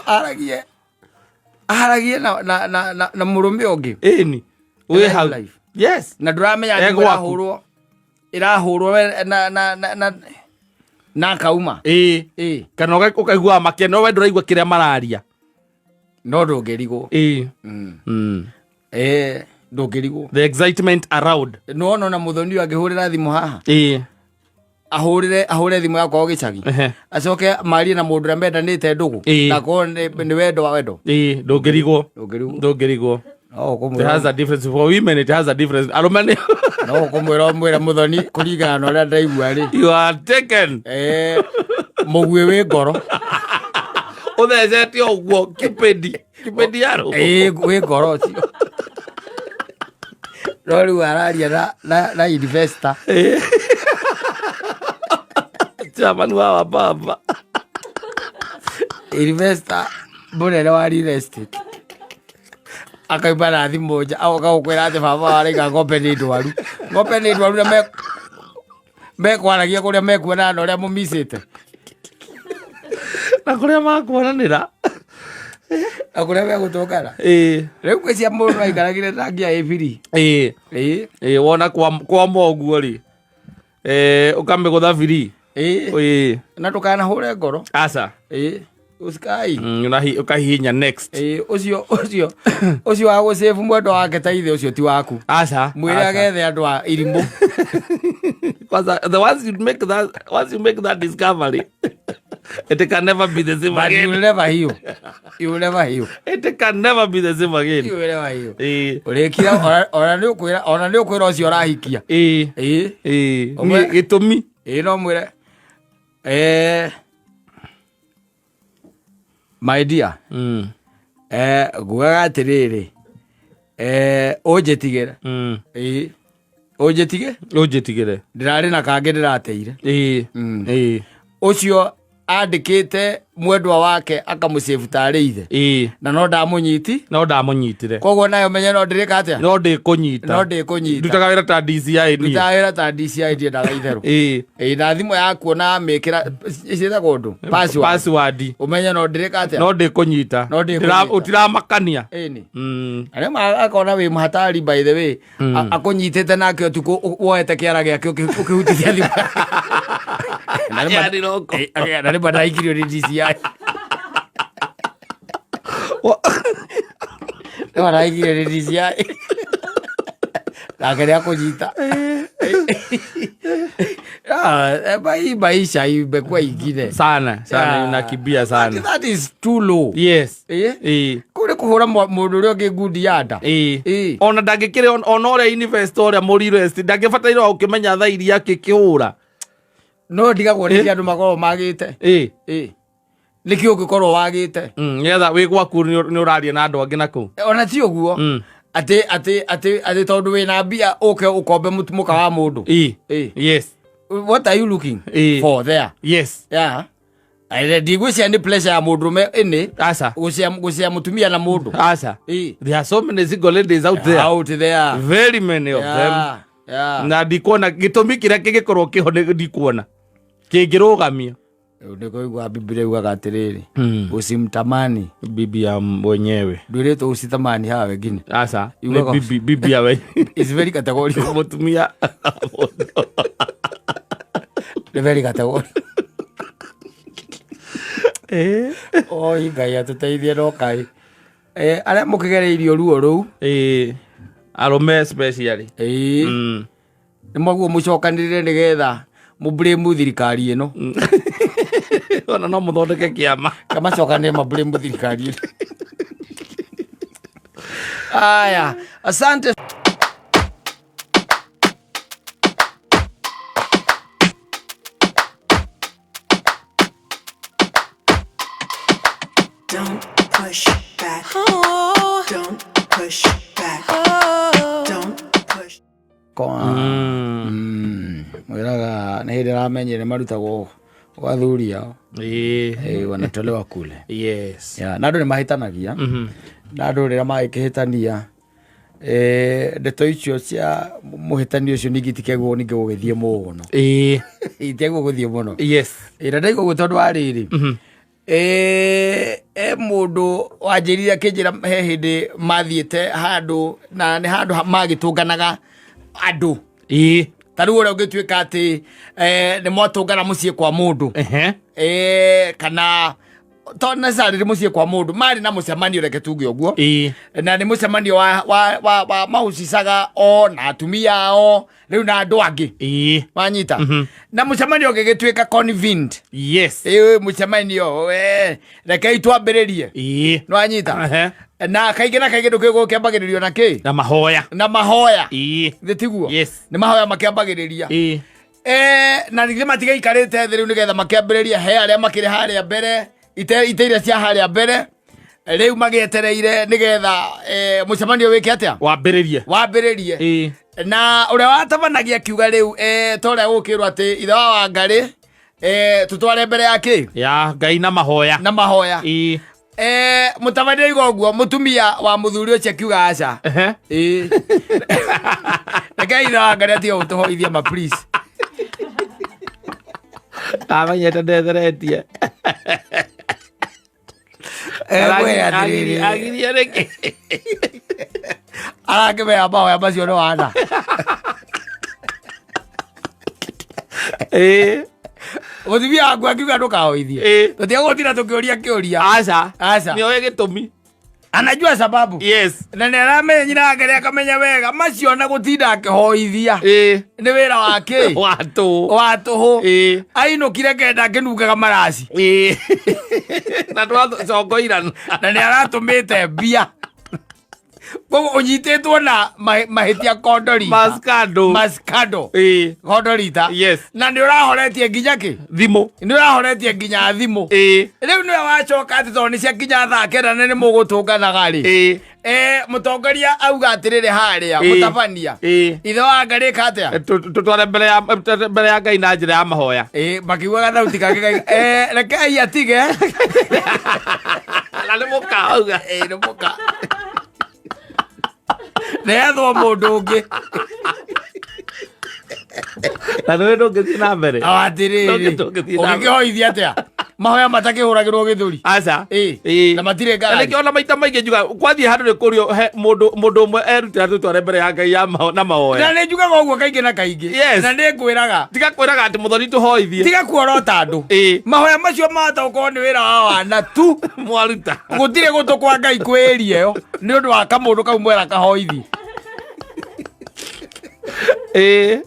aragie na mũrũme ũngĩ. Ĩni. Wĩ hau. Life. Yes. Na ndũramenya E thimũ gwaku. ĩrahũrwo we na akauma. Ĩĩ. Ĩĩ. Kana ũkaiguaga makĩaria no we ndũraigua kĩrĩa mararia. No ndũngĩrigwo. Ĩĩ. Ĩĩ, ndũngĩrigwo. The excitement around. Nĩwona ona mũthoni ũyũ angĩhũrĩra thimũ haha. Ĩĩ. Ahũre thimũ yakwa o gĩcagi. Ehe. Acoke marie na mũndũ ũrĩa mendanĩte ndũgũ. Ĩĩ. Na akorwo nĩ wendo wa wendo. Ĩĩ, ndũngĩrigwo. Ndũngĩrigwo. Ndũngĩrigwo. No It ũkũmwĩra. has a difference for women, it has a difference. Arũme nĩ No ũkũmwĩra ũmwĩre mũthoni kũringana na ũrĩa ndaigua rĩ. You are taken. Mũguĩ wĩ ngoro. Ũthecete ũguo Cupid. Cupid yarũ. Ĩĩ, wĩ ngoro ũcio. No rĩu araria na investor. Ĩĩ. Chairman wa baba. Investor mũnene wa real estate. Akauma na thimũ nja, agoka gũkwĩra atĩ baba waraiga ng'ombe nĩ ndwaru. Ng'ombe nĩ ndwaru na mekwaragia kũrĩa mekuonana na ũrĩa mũmicĩte. Na kũrĩa makuonanĩra. Na kũrĩa megũtũngana. Ĩĩ. Rĩu ngwĩciria mũndũ no aikaragire tangi ya ĩbiri. Ĩĩ. Ĩĩ. Ĩĩ, wona kwama ũguo rĩ, ũkamĩgũtha biri. Ĩĩ. Ĩĩ. Na ndũkanahũre ngoro. Aca. Ĩĩ. Usikai. Ũkahihinya next. Ĩĩ, ũcio ũcio ũcio wa gũcĩbu mwendwa wake ta ithe ũcio ti waku. Aca. Mwĩre Aca. agethe andũ a irimũ. Kwanza, the once you make that, once you make that discovery, it can never be the same But you again. will never heal. You will never heal. It can never be the same again. You will never heal. Ĩĩ. Ũrĩkira ona nĩ ũkwĩra ona nĩ ũkwĩra ũcio ũrahikia. Ĩĩ. Ĩĩ. Ĩĩ. Ũmwe- Niĩ gĩtũmi. Ĩĩ no mwĩre. My dear. Ngugaga atĩrĩrĩ. Ũnjĩtigĩre. Ĩĩ. Ũnjĩtige? Ũnjĩtigĩre. Ndĩrarĩ na kangĩ ndĩrateire. Ĩĩ. Ĩĩ. Ũcio andĩkĩte mwendwa wake akamũcĩbu tarĩ ithe. Ĩĩ. Na no ndamũnyiti. No ndamũnyitire. Koguo nayo menye no ndĩrĩka atĩa? No ndĩkũnyita. No ndĩkũnyita. Ndutaga wĩra ta DCI niĩ. Ndutaga wĩra ta DCI ndiendaga itherũ. Ĩĩ. Ĩĩ, na thimũ yaku ona mĩkĩra ciĩtagwo ũndũ? Password. Password. Ũmenye no ndĩrĩka atĩa? No ndĩkũnyita. No ndĩkũnyita. Ũtiramakania. Ĩni. Na rĩmwe akona wĩ mũhatari by the way. Akũnyitĩte nake ũtukũ woete kĩara gĩake ũkĩhutithia thimũ. Na rĩmwe- Yarĩ roko. Na rĩmwe ndaikirio nĩ DCI. Rĩmwe ndaikirio nĩ DCI. Nake nĩakũnyita. Hii maisha imekuwa ingine. Sana, sana, inakimbia sana. That is too low. Yes. Ĩĩ. Ĩĩ. Kũu nĩ kũhũra mũndũ ũrĩa ũngĩ ngundi ya nda. Ĩĩ. Ĩĩ. Ona ndangĩkĩrĩ ona ũrĩa investor ũrĩa mũrire ndangĩbataire o ũkĩmenya thaa iria akĩkĩhũra. No ndigagwo nĩkĩ andũ makoragwo magĩte. Ĩĩ. Ĩĩ. Nĩkĩ ũngĩkorwo wagĩte? Nĩgetha wĩ gwaku nĩ ũraria na andũ angĩ na kũu. Ona ti ũguo. Atĩ atĩ atĩ atĩ tondũ wĩna mbia ũke ũkombe mũka wa mũndũ. Ĩĩ. Ĩĩ. Yes. What are you looking Ĩĩ. for there? Yes. Yeah. Ndigwĩciria nĩ pleasure ya mũndũrũme ĩnĩ. Aca. Gũcea mũtumia na mũndũ. Aca. Ĩĩ. There are so many single ladies out there. Out there. Very many of them. Yeah. Yeah. Na ndikuona gĩtũmi kĩrĩa kĩngĩkorwo kĩho nĩ ndikuona. Kĩngĩrũgamia. Rĩu nĩ kũigua Biblia yugaga atĩrĩrĩ. Usimtamani bibi ya mwenyewe. Ndwĩrĩtwo usitamani hawa wengine. Aca. Nĩ Yugaga bibi ya wenyewe. It's very categorical. Mũtumia. Nĩ very categorical. Oi Ngai atũteithie no kaĩ. Arĩa mũkĩgereirio ruo rũu. Ĩĩ. Arũme especially. Ĩĩ. Nĩ mwaguo mũcokanĩrĩre nĩgetha mũblame thirikari ĩno. Ona no mũthondeke kĩama. Kamacokanĩrĩre mablame thirikari ĩno. Aya, asante. Don't push back. Don't push back. Don't push. Kwa. Mwĩraga nĩ hĩndĩ aramenyire marutagwo gwa athuri ao. Ĩĩ. Ĩĩ, wanatolewa kule. Yes. Yeah, na andũ nĩ mahĩtanagia. Na andũ rĩrĩa magĩkĩhĩtania ndeto icio cia mũhĩtani ũcio ningĩ itikĩagĩrĩirwo ningĩ gũgĩthiĩ mũno. Ĩĩ. Itiagĩrĩirwo gũthiĩ mũno. Yes. Ĩĩ, na ndaigua ũguo tondũ wa rĩrĩ. Mũndũ wanjĩrire akĩnjĩra he hĩndĩ mathiĩte handũ na nĩ handũ magĩtũnganaga andũ. Ĩĩ. Ta rĩu ũrĩa ũngĩtuĩka atĩ nĩ mwatũngana mũciĩ kwa mũndũ. Kana to necessarily mũciĩ kwa mũndũ, marĩ na mũcemanio reke tuge ũguo. Ĩĩ. Na nĩ mũcemanio wa mahucicaga o na atumia ao rĩu na andũ angĩ. Ĩĩ. Wanyita? Na mũcemanio ũngĩgĩtuĩka convened. Yes. Ĩĩ, mũcemanio, rekei twambĩrĩrie. Ĩĩ. Nĩwanyita? Na kaingĩ na kaingĩ ndũkĩũĩ gũkĩambagĩrĩrio na kĩ? Na mahoya. Na mahoya. Ĩĩ. Thĩ tiguo? Yes. Nĩ mahoya makĩambagĩrĩria. Ĩĩ. Na ningĩ matigaikarĩte thĩ rĩu nĩgetha makĩambĩrĩria he arĩa makĩrĩ harĩa mbere, ite iria cia harĩa mbere, rĩu magĩetereire nĩgetha mũcemanio wĩke atĩa? Wambĩrĩrie. Wambĩrĩrie. Ĩĩ. Na ũrĩa watabanagia akiuga rĩu, ta ũrĩa gũkĩrwo atĩ ithe wa Wangarĩ, tũtware mbere ya kĩ? Ya Ngai na mahoya. Na mahoya. Ĩĩ. Mũtabania oiga ũguo, mũtumia wa mũthuri ũcio akiuga aca. Ĩĩ. Reke ithe wa Ngarĩ atige gũtũhoithia ma please. Amenyete ndetheretie. Egwĩra atĩrĩrĩ. Agirie rĩngĩ. Arakĩmenya mahoya macio nĩ wana. Ĩĩ. Mũtumia waku akiuga ndũkahoithie. Ĩĩ. Tũtiga gũtinda tũkĩũria kĩũria. Aca. Aca. Nĩ oĩ gĩtũmi. Anajua sababu. Yes. Na nĩ aramenya nyina wake nĩ akamenya wega macio na gũtinda akĩhoithia. Ĩĩ. Nĩ wĩra wa kĩ? Wa tũhũ. Wa tũhũ. Ĩĩ. Ainũkire kenda akĩnungaga maraci. Ĩĩ. Na twacongoirana. Na nĩ aratũmĩte mbia. Koguo ũnyitĩtwo na mahĩtia kondorita. Maskando. Maskando. Ĩĩ. Kondorita. Yes. Na nĩ ũrahoretie nginya kĩ? Thimũ. Nĩ ũrahoretie nginya thimũ. Ĩĩ. Rĩu nĩwe wacoka atĩ tondũ nĩ ciakinya thaa kenda na nĩ mũgũtũnganaga rĩ. Ĩĩ. Mũtongoria auga atĩrĩrĩ harĩa Ĩĩ. mũtabania. Ĩĩ. Ithe wa Ngai rĩka atĩa? Tũtware mbere ya Ngai na njĩra ya mahoya. Ĩĩ, makiugaga thauti kangĩ rekei atige. Na nĩ mũka auga. Ĩĩ, nĩ mũka. Nĩethwo mũndũ ũngĩ. Na nĩwe ndũngĩthiĩ na mbere. O atĩrĩrĩ. Ndũngĩthiĩ na mbere. Ũngĩkĩhoithia atĩa? Mahoya matakĩhũragĩrwo gĩthũri. Aca. Ĩĩ. Ĩĩ. Na matirĩ Na ngarari. nĩkĩo ona maita maingĩ njugaga kwathiĩ handũ nĩ kũrio he mũndũ ũmwe erutĩra tũtware mbere ya Ngai ya na mahoya. Na nĩ njugaga ũguo kaingĩ na kaingĩ. Yes. Na nĩ ngwĩraga. Tiga kwĩraga atĩ mũthoni tũhoithie. Tiga kuorota andũ. Ĩĩ. Mahoya macio mahota gũkorwo nĩ wĩra wa wana tu. Mwaruta. Gũtirĩ gũtũ kwa Ngai kwĩria ĩyo nĩ ũndũ wa kamũndũ kau mwera kahoithi. Ĩĩ.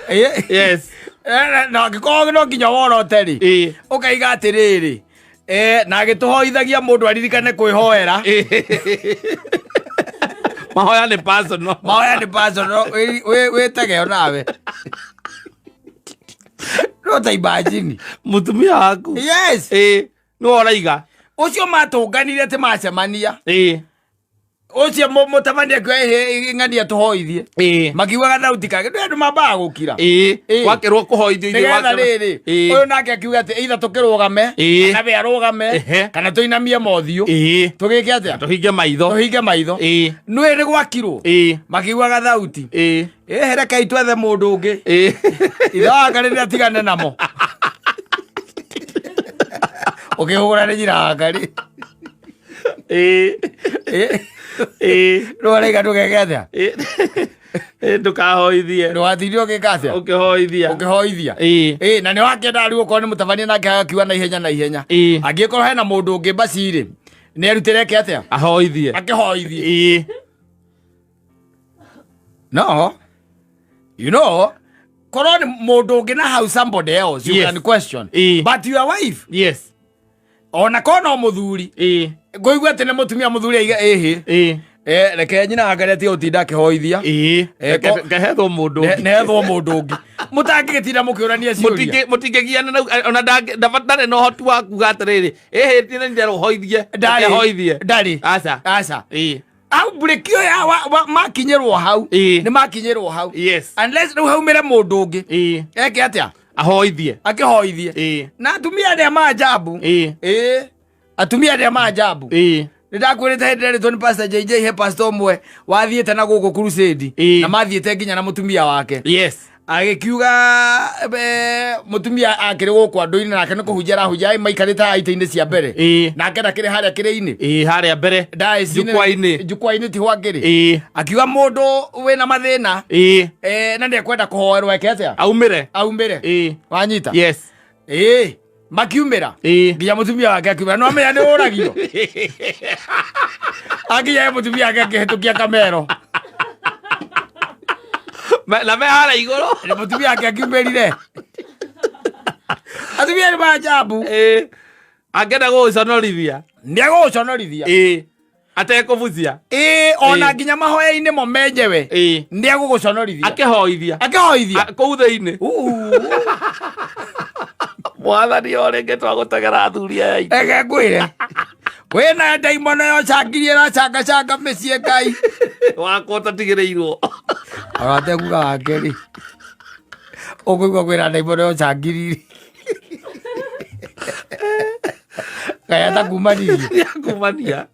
Ĩĩ. Yes. Na angĩkorwo no nginya worote rĩ. Ĩĩ. Ũkaiga atĩrĩrĩ. Na agĩtũhoithagia mũndũ aririkane kwĩhoera. Mahoya nĩ personal. Mahoya nĩ personal, wĩtege onawe. No ta imagine. Mũtumia waku. Yes. Ĩĩ. Nĩwe ũraiga. Ũcio matũnganire atĩ macemania. Ĩĩ. Ũcio mũtabania akiuga, ĩhĩ, ng'ania tũhoithie. Ĩĩ. Makiugaga thauti kangĩ, nĩ andũ mambaga gũkira. Ĩĩ. Ĩĩ. Gwakĩrwo kũhoithio ithuĩ Nĩgetha gwakĩrwo- rĩrĩ, Ĩĩ. ũyũ nake akiuga atĩ either tũkĩrũgame, Ĩĩ. kana we arũgame, Ehe. kana tũinamie mothiũ. Ĩĩ. Tũgĩke atĩa? Tũhinge maitho. Tũhinge maitho. Ĩĩ. Nĩũĩ nĩ gwakirwo? Ĩĩ. Makiugaga thauti. Ĩĩ. Ĩĩ, rekei twethe mũndũ ũngĩ. Ĩĩ. Ithe wa Ngai nĩ atigane namo. Ũkĩhũra nĩ nyina wa Ngai. Ĩĩ. Ĩĩ. Ĩĩ. Rĩu araiga ndũgeke atĩa? Ĩĩ. Ĩĩ, ndũkahoithie. Ndũgatinde ũgĩka atĩa? Ũkĩhoithia. Ũkĩhoithia. Ĩĩ. Ĩĩ, na nĩ wakĩenda rĩu okorwo nĩ mũtabania nake agakiuga na ihenya na ihenya. Ĩĩ. Angĩkorwo hena mũndũ ũngĩ basi rĩ, nĩ erutĩre eke atĩa? Ahoithie. Akĩhoithie. Ĩĩ. No. You know, korwo nĩ mũndũ ũngĩ na hau somebody else, you Yes. can question. Ĩĩ. But your wife, Yes. ona korwo no mũthuri, Ĩĩ. ngũigua atĩ nĩ mũtumia mũthuri aiga ĩhĩ. Ĩĩ. Reke nyina wa Ngai atige gũtinda akĩhoithia. Ĩĩ. Kehethwo mũndũ ũngĩ. Nehethwo mũndũ ũngĩ. Mũtangĩgĩtinda mũkĩũrania ciũria. Mũtingĩgiana na ona ndarĩ na ũhoti wa kuga atĩrĩrĩ, ĩhĩ, nĩ nderwo hoithie. Ndarĩ. Reke hoithie. Ndarĩ. Aca. Aca. Ĩĩ. Hau breki ĩyo ya makinyĩrwo hau. Ĩĩ. Nĩ makinyĩrwo hau. Yes. Unless rĩu haumĩre mũndũ ũngĩ. Ĩĩ. Eke atĩa? Ahoithie. Akĩhoithie. Ĩĩ. Na atumia arĩa maajabu. Ĩĩ. Ĩĩ. Atumia arĩa maajabu. Ĩĩ. Nĩ ndakwĩrĩte hĩndĩ ĩrĩa rĩtwo nĩ Pastor JJ he pastor ũmwe wathiĩte na gũkũ crusade. Ĩĩ. Na mathiĩte nginya na mũtumia wake. Yes. Agĩkiuga, mũtumia akĩrĩ gũkũ andũ-inĩ nake nĩ kũhunjia arahunjia, maikarĩte haha itĩ-inĩ cia mbere. Ĩĩ. Nake ndakĩrĩ harĩa kĩrĩ-inĩ. Ĩĩ, harĩa mbere. Ndaĩ-inĩ. Jukwaa-inĩ. Jukwaa-inĩ tiho akĩrĩ. Ĩĩ. Akiuga mũndũ wĩna mathĩna. Ĩĩ. Na nĩekwenda kũhoerwo eke atĩa? Aumĩre. Aumĩre. Ĩĩ. Wanyita? Yes. Ĩĩ. Makiumĩra. Ĩĩ. Nginya mũtumia wake akiumĩra. No amenya nĩ ũragio. Akinya he mũtumia wake akĩhĩtũkia kamero. Na me harĩa igũrũ. Nĩ mũtumia wake akiumĩrire. Atumia nĩ maajabu. Ĩĩ. Angĩenda gũgũconorithia. Nĩ egũgũconorithia. Ĩĩ. Atekũbucia. Ĩĩ, ona Ĩĩ. nginya mahoya-inĩ mo menjewe. Ĩĩ. Nĩ egũgũconorithia. Akĩhoithia. Akĩhoithia. Kũu thĩinĩ. Uu. Mwathani o rĩngĩ twagũtegera athuri aya aitũ. Reke ngwĩre. Wĩna ndaimono yo cangirie ĩracangacanga mĩciĩ Ngai. Wakwa ũtatigĩrĩirwo. Ona atekuga wake rĩ. Ũkũigua kwĩna ndaimono yo cangiri. Ngai atakumanirie. Nĩakumania.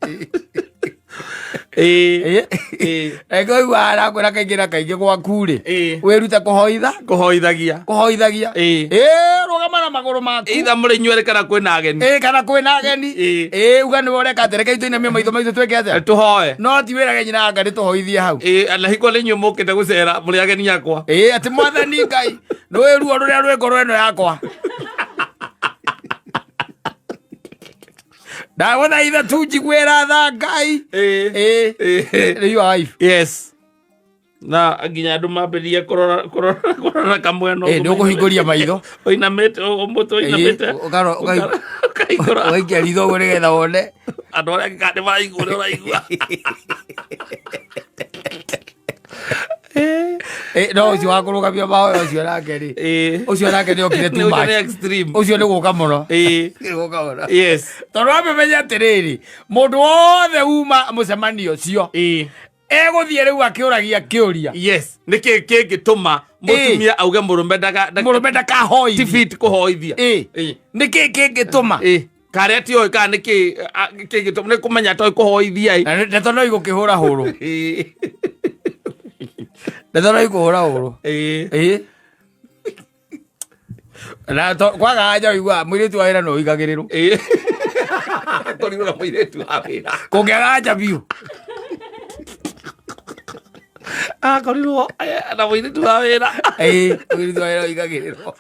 Ĩĩ. Ĩĩ. Reke ũigua arakwĩra kaingĩ na kaingĩ gwaku rĩ Ĩĩ. wĩrute kũhoitha Kũhoithagia. kũhoithagia Ĩĩ. Ĩĩ, rũgama na magũrũ maku Either mũrĩ inyuerĩ kana kwĩna ageni. Ĩĩ, kana kwĩna ageni Ĩĩ. Ĩĩ, uga nĩwe ũreka atĩ reke itũinamie maitho maitũ twĩke atĩa Tũhoe. No ti wĩrage nyina anga nĩ tũhoithie hau. Ĩĩ, na hingo nĩ inyuĩ mũkĩte gũcera mũrĩ ageni akwa. Ĩĩ, atĩ mwathani Ngai nĩũĩ ruo rũrĩa rwĩ ngoro ĩno yakwa, ndagũthaitha tu njiguĩra tha Ngai. Ĩĩ. Ĩĩ. Ĩĩ. Nĩ your wife. Yes, na nginya andũ mambĩrĩrie kũrora kũrora kũrora kamwena. Ĩĩ, nĩ ũkũhingũria maitho. Ũinamĩte mũtwe ũinamĩte. Ĩĩ, ũkahingũra. Ũgaikia ritho ũguo nĩgetha wone. Andũ arĩa angĩ kana nĩ maraigua ũrĩa ũraigua. Ĩĩ, no ũcio wa kũrũgamia mahoya ũcio nake rĩ, Ĩĩ. ũcio nake nĩ okire too Nĩ ũcio much. nĩ extreme. Ũcio nĩ gũka mũno. Ĩĩ. Nĩ gũka mũno. Yes. Tondũ wamĩmenya atĩrĩrĩ, mũndũ wothe uma mũcemanio ũcio Ĩĩ. egũthiĩ rĩu akĩũragia kĩũria. Yes, nĩ kĩ kĩngĩtũma mũtumia auge mũrũme mũrũme ndakahoithie? Ti fit kũhoithia. Ĩĩ. Ĩĩ. Nĩ kĩ kĩngĩtũma? Ĩĩ. Karĩa tiũĩ kana nĩ kĩ kĩngĩtũma nĩ kũmenya atoĩ kũhoithia ĩ. Na ndeto no igũkĩhũra hũrũ. Ĩĩ. Ndeto no ikũhũra hũrũ. Ĩĩ. Ĩĩ. Na kwaga anja ũiguaga mũirĩtu wa wĩra no ũigagĩrĩrwo. Ĩĩ. Korirwo na mũirĩtu wa wĩra. Kũngĩaga anja biũ. Akorirwo na mũirĩtu wa wĩra. Ĩĩ, mũirĩtu wa wĩra ũigagĩrĩrwo.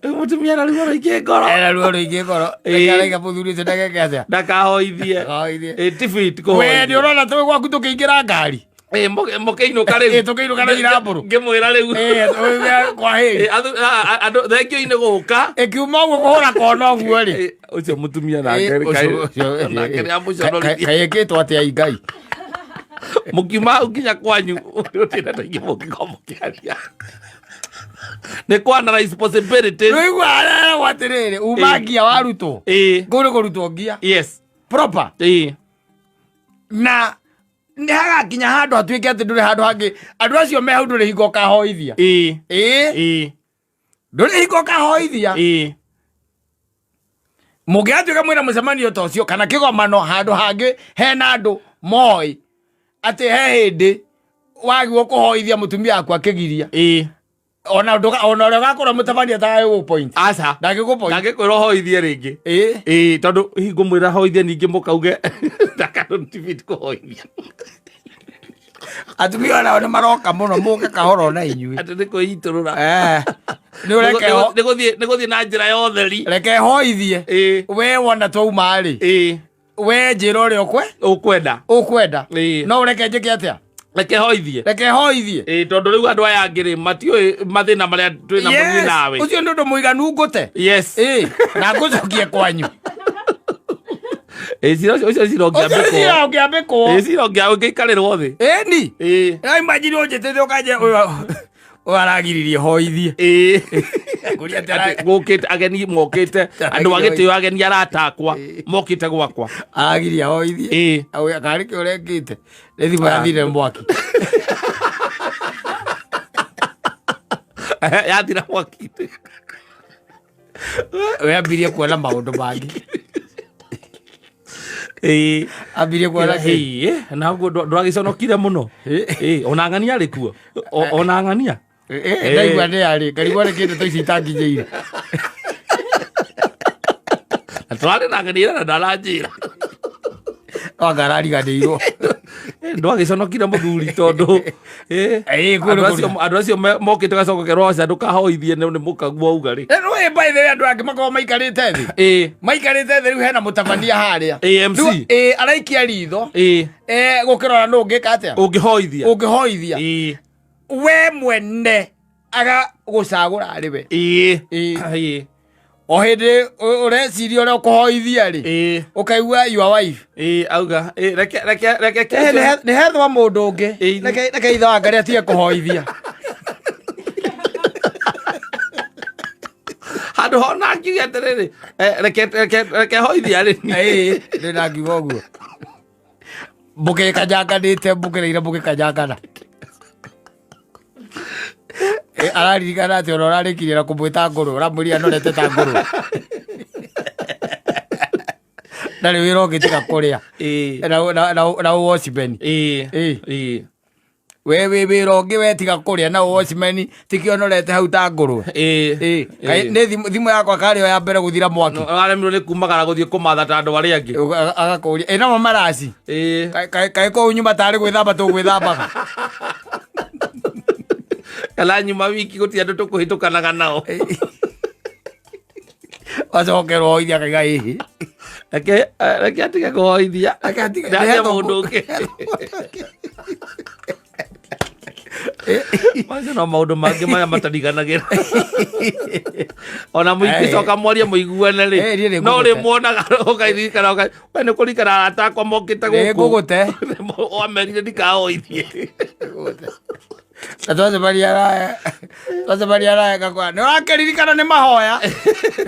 Rĩu mũtumia na ruo rũingĩ ngoro. Ena ruo rũingĩ ngoro. Ĩĩ. Araiga mũthuri ũcio ndageke atĩa? Ndakahoithie. Ndakahoithie. Ĩĩ, ti fit We nĩ kũhoithia. ũrona twĩ gwaku tũkĩingĩra ngari. Ĩĩ, mũkĩinũka rĩu. Ĩĩ, tũkĩinũka na irambũrũ. Ngĩmwĩra rĩu. Ĩĩ, ũigue kwa hĩrĩ. Ĩĩ, andũ thengio-inĩ gũka. Ĩkiuma ũguo kũhũra kona ũguo rĩ. Ĩĩ, ũcio mũtumia nake nake nĩ amũconorithia. Kayĩkĩtwo atĩa Ngai? Mũkiuma hau nginya kwanyu gũtirĩ ndeto ingĩ mũngĩkorwo mũkĩaria. Nĩ kũ analyze possibilities. Rĩu areragwo atĩrĩrĩ, uma Ĩĩ. ngia warutwo. Ĩĩ. Kũu nĩ kũrutwo ngia. Yes. Proper. Ĩĩ. Na nĩ hagakinya handũ hatuĩke atĩ ndũrĩ handũ hangĩ andũ acio me hau ndũrĩ hingo ũkahoithia. Ĩĩ. Ĩĩ. Ĩĩ. Ndũrĩ hingo ũkahoithia. Ĩĩ. Mũngĩgatuĩka mwĩna mũcemanio ta ũcio kana kĩgomano handũ hangĩ hena andũ moĩ atĩ he hĩndĩ wagĩrĩirwo kũhoithia mũtumia waku akĩgiria. Ĩĩ. Ona ona ũrĩa ũgakorwo mũtabania atagagĩgũ point. Aca. Ndangĩgũ point. Ndangĩkwĩra ũhoithie rĩngĩ. Ĩĩ. Ĩĩ, tondũ hihi ngũmwĩra hoithie ningĩ mũkauge ndakandũ ti fit kũhoithia. Atumia onao nĩ maroka mũno mũke kahora ona inyuĩ. Atĩ nĩ kwĩitũrũra. Eh. Nĩ ũreke ho. Nĩ gũthiĩ na njĩra ya ũtheri. Reke hoithie. Ĩĩ. We wona twauma rĩ. Ĩĩ. We njĩra ũrĩa ũkwenda. Ũkwenda. Ĩĩ. No ũreke njĩke atĩa? Reke hoithie. Reke hoithie. Ĩĩ, tondũ rĩu andũ aya angĩ rĩ matiũĩ mathĩna marĩa twĩ namo niĩ nawe. Ũcio nĩ ũndũ mũiganu ngũte. Yes. Ĩĩ, na ngũcokie kwanyu. Ĩĩ, cira ũcio cira Ũcio ũngĩambĩkwo. cira ũngĩambĩkwo. Ĩĩ, cira ũngĩikarĩrwo thĩ. Ĩni. Ĩĩ. Na imagine ũnjĩtĩte ũkanje ũyũ aragiririe hoithie. Ĩĩ. Ngũria atĩ Atĩ gũkĩte ageni mokĩte andũ a gĩtĩo ageni arata akwa mokĩte gwakwa. Aragiria hoithie. Ĩĩ. Auga karĩ kĩ ũrekĩte. Nĩ thimũ yathire mwaki. Yathira mwaki. We ambirie kuona maũndũ mangĩ. Ĩĩ. Ambirie kuona kĩ? Ĩĩ, na ũguo ndwagĩconokire mũno. Ĩĩ, ona ng'ania arĩ kuo. Ona ng'ania. Ĩĩ, ndaigua nĩ arĩ ngarigwo nĩ kĩndũ ta ici itanginyĩire. Na tũrarĩ na ng'ania na ndaranjĩra. Anga arariganĩirwo. Ndwagĩconokire mũthuri tondũ Ĩĩ, kũu nĩ kũrĩa. andũ acio mokĩte gacoka kerwo aca ndũkahoithie nĩ mũkaguo auga rĩ. Na nĩũĩ by the way andũ angĩ makoragwo maikarĩte thĩ. Ĩĩ. Maikarĩte thĩ rĩu hena mũtabania harĩa. Ĩĩ, MC. Rĩu, ĩĩ, araikia ritho. Ĩĩ. Gũkĩrora nũ ũngĩka atĩa? Ũngĩhoithia. Ũngĩhoithia. Ĩĩ. We mwene agagũcagũra arĩ we. Ĩĩ. Ĩĩ. Ĩĩ. O hĩndĩ ũreciria ũrĩa ũkũhoithia rĩ. Ĩĩ. Ũkaigua your wife. Ĩĩ, auga. Ĩĩ, reke reke reke Ĩĩ, nĩ hethwa mũndũ ũngĩ. Ĩĩ. Reke ithe wa Ngai atige kũhoithia. Handũ hona ngiuge atĩrĩrĩ, reke reke reke hoithia rĩ. Ĩĩ, ndĩ na ngiuga ũguo. Mũgĩkanyanganĩte, mũgereire mũgĩkanyangana. Araririkana atĩ ona ũrarĩkirie na kũmwĩta ngũrũ, ũramwĩrire anorete ta ngũrũ. Ndarĩ wĩra ũngĩ tiga kũrĩa. Ĩĩ. Na watchman. Ĩĩ. Ĩĩ. Ĩĩ. We wĩ wĩra ũngĩ we tiga kũrĩa na watchman tikĩonorete hau ta ngũrwe. Ĩĩ. Ĩĩ. Ĩĩ. Nĩ thimũ yakwa karĩ o ya mbere gũthira mwaki. Aremirwo nĩ kumagara gũthiĩ kũmatha ta andũ arĩa angĩ. Agakũria ĩ namo maraci. Ĩĩ. Kaĩ kũu nyuma tarĩ gwĩthamba tũgwĩthambaga. Kana nyuma wiki gũtirĩ andũ tũkũhĩtũkanaga nao. Acokerwo oithia akaiga ĩhĩ. Reke atige kũhoithia. Reke atige- Ndaria nĩhetwo mũndũ ũngĩ. Macio no maũndũ mangĩ marĩa matariganagĩra. Ona mũingĩcoka mwarie mũiguane Eh, niĩ rĩ, nĩ no ngũgũte. rĩmuonaga ũkaririkana we nĩ kũririkana arata akwa mokĩte Nĩ gũkũ. ngũgũte. Wamerire ndikahoithie. Na twacemania naye ngakora nĩ ũrakĩririkana nĩ mahoya.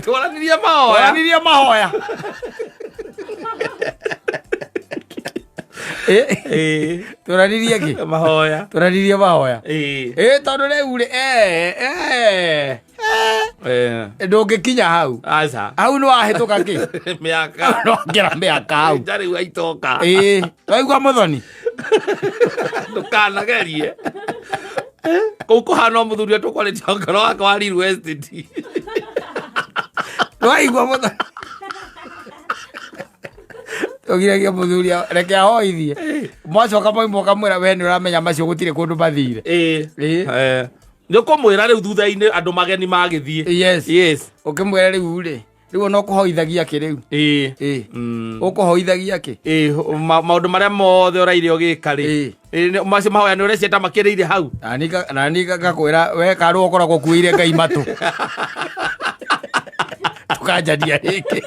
Twaranĩrie mahoya. Twaranirie mahoya. Ĩĩ. Twaranirie kĩ? Mahoya. Twaranirie mahoya. Ĩĩ. Ĩ tondũ rĩu rĩ ndũngĩkinya hau. Aca. Hau nĩ wahĩtũka kĩ? Mĩaka. Hau nĩ wakĩra mĩaka hau. Nja rĩu aitoka. Ĩĩ. Waigua mũthoni? Ndũkanagerie. Kũu kũhana o mũthuri ũrĩa tũkwarĩtie ngoro wake wa Ruiru Estate. Waigua mũthoni? Ũgiragia mũthuri reke ahoithie. Mwacoka mwauma ũkamwĩra we nĩ ũramenya macio gũtirĩ kũndũ mathire. Ĩĩ. Ĩĩ. Nĩ ũkũmwĩra rĩu thutha-inĩ andũ mageni magĩthiĩ. Yes. Yes. Ũkĩmwĩra rĩu rĩ, rĩu ona ũkũhoithagia kĩ rĩu? Ĩĩ. Ĩĩ. Ũkũhoithagia kĩ? Ĩĩ, maũndũ marĩa mothe ũraire ũgĩka rĩ. Ĩĩ. Ĩĩ, macio mahoya nĩ ũreciria ta makĩrĩire hau. Na niĩ ngakwĩra we karũ ũkoragwo ũkuĩire Ngai matũ. Tũkanjania rĩngĩ.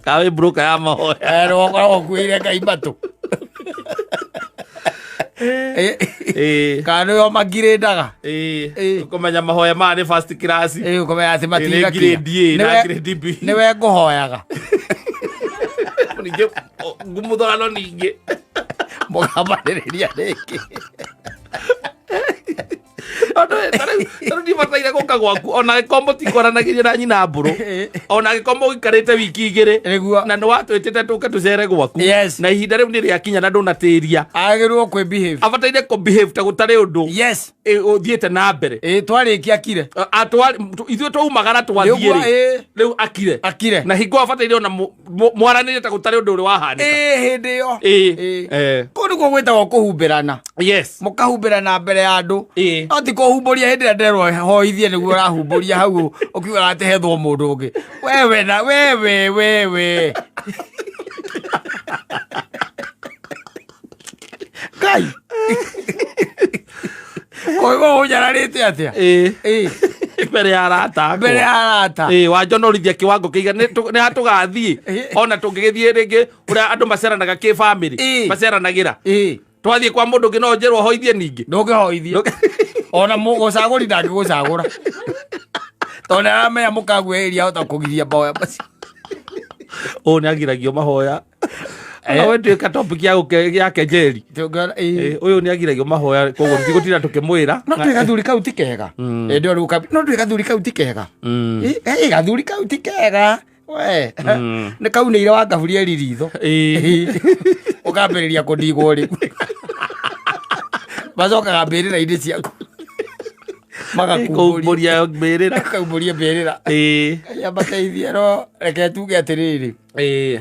Ka wĩ broker ya mahoya. Nĩwe ũkoragwo ũkuĩire Ngai matũ. Ĩĩ. Kana nĩwe ũmangirĩndaga. Ĩĩ. Ĩĩ. Ũkũmenya mahoya maya nĩ first class. Ĩĩ, ũkamenya atĩ Ĩĩ, nĩ matinakinya. grade A na grade B. Nĩwe ngũhoyaga. Ningĩ ngumuthorano ningĩ. Mũkambanĩrĩria rĩngĩ. Tondũ ndibataire gũka gwaku ona angĩkorwo mũtikwaranagĩria na nyina mbũrũ ona angĩkorwo mũikarĩte wiki igĩrĩ Nĩguo. na nĩ watwĩtĩte tũke tũcere gwaku Yes. na ihinda rĩu nĩ rĩakinya na ndũnatĩria Agĩrĩirwo kwĩ behave. abataire kũ behave ta gũtarĩ ũndũ Yes. Ĩ, ũthiĩte na mbere Ĩĩ, twarĩkia akire. Ithuĩ twaumagara twathiĩ Nĩguo, rĩ ĩĩ. rĩu akire Akire. na hingo abataire ona mwaranĩrie ta gũtarĩ ũndũ ũrĩ wahanĩka. Ĩĩ, hĩndĩ ĩyo. Ĩĩ. Ĩĩ. Eh. Kũu nĩkuo gwĩtagwo kũhumbĩrana. Yes. Mũkahumbĩrana mbere ya andũ. Ĩĩ. No ti kũhumbũria hĩndĩ ĩrĩa nderwo hoithie nĩguo ũrahumbũria hau ũkiugaga atĩ hethwo mũndũ ũngĩ. Wewe na wewe wewe. Ngai. Koigwo ũnyararĩte atĩa? Ĩĩ. Ĩĩ. Mbere ya arata akwa. Mbere ya arata. Ĩĩ, wanjonorithia kiwango kĩiga nĩ hatũgathiĩ Ĩĩ. ona tũngĩgĩthiĩ rĩngĩ ũrĩa andũ maceranaga kĩ family Ĩĩ. maceranagĩra Ĩĩ. twathiĩ kwa mũndũ ũngĩ no njĩrwo hoithie ningĩ. Ndũngĩhoithia. Ona mũgũcagũri ndangĩgũcagũra. Tondũ nĩaramenya mũkaguhĩrĩria ahota kũgiria mahoya macio. Ũũ nĩ agiragio mahoya. Ona we tuĩka topic ya ya kenjeri. Tũngĩona- ĩĩ. Ĩĩ, ũyũ nĩ agiragio mahoya koguo tũtigũtinda tũkĩmwĩra. No twĩ gathuri kau ti kega. Ĩĩ, ndĩrona rĩu no twĩ gathuri kau ti kega. Ĩĩ, ĩĩ, gathuri kau ti kega. We. Nĩ kaunĩire wa Gaburieli ritho. Ĩĩ. Ũkambĩrĩria kũndigwo rĩu. Macokaga mbĩrĩra-inĩ ciaku. Magakumbũria. Kũmbũria mbĩrĩra. Makaumbũria mbĩrĩra. Ĩĩ. Ngai amateithie no reke tuge atĩrĩrĩ. Ĩĩ.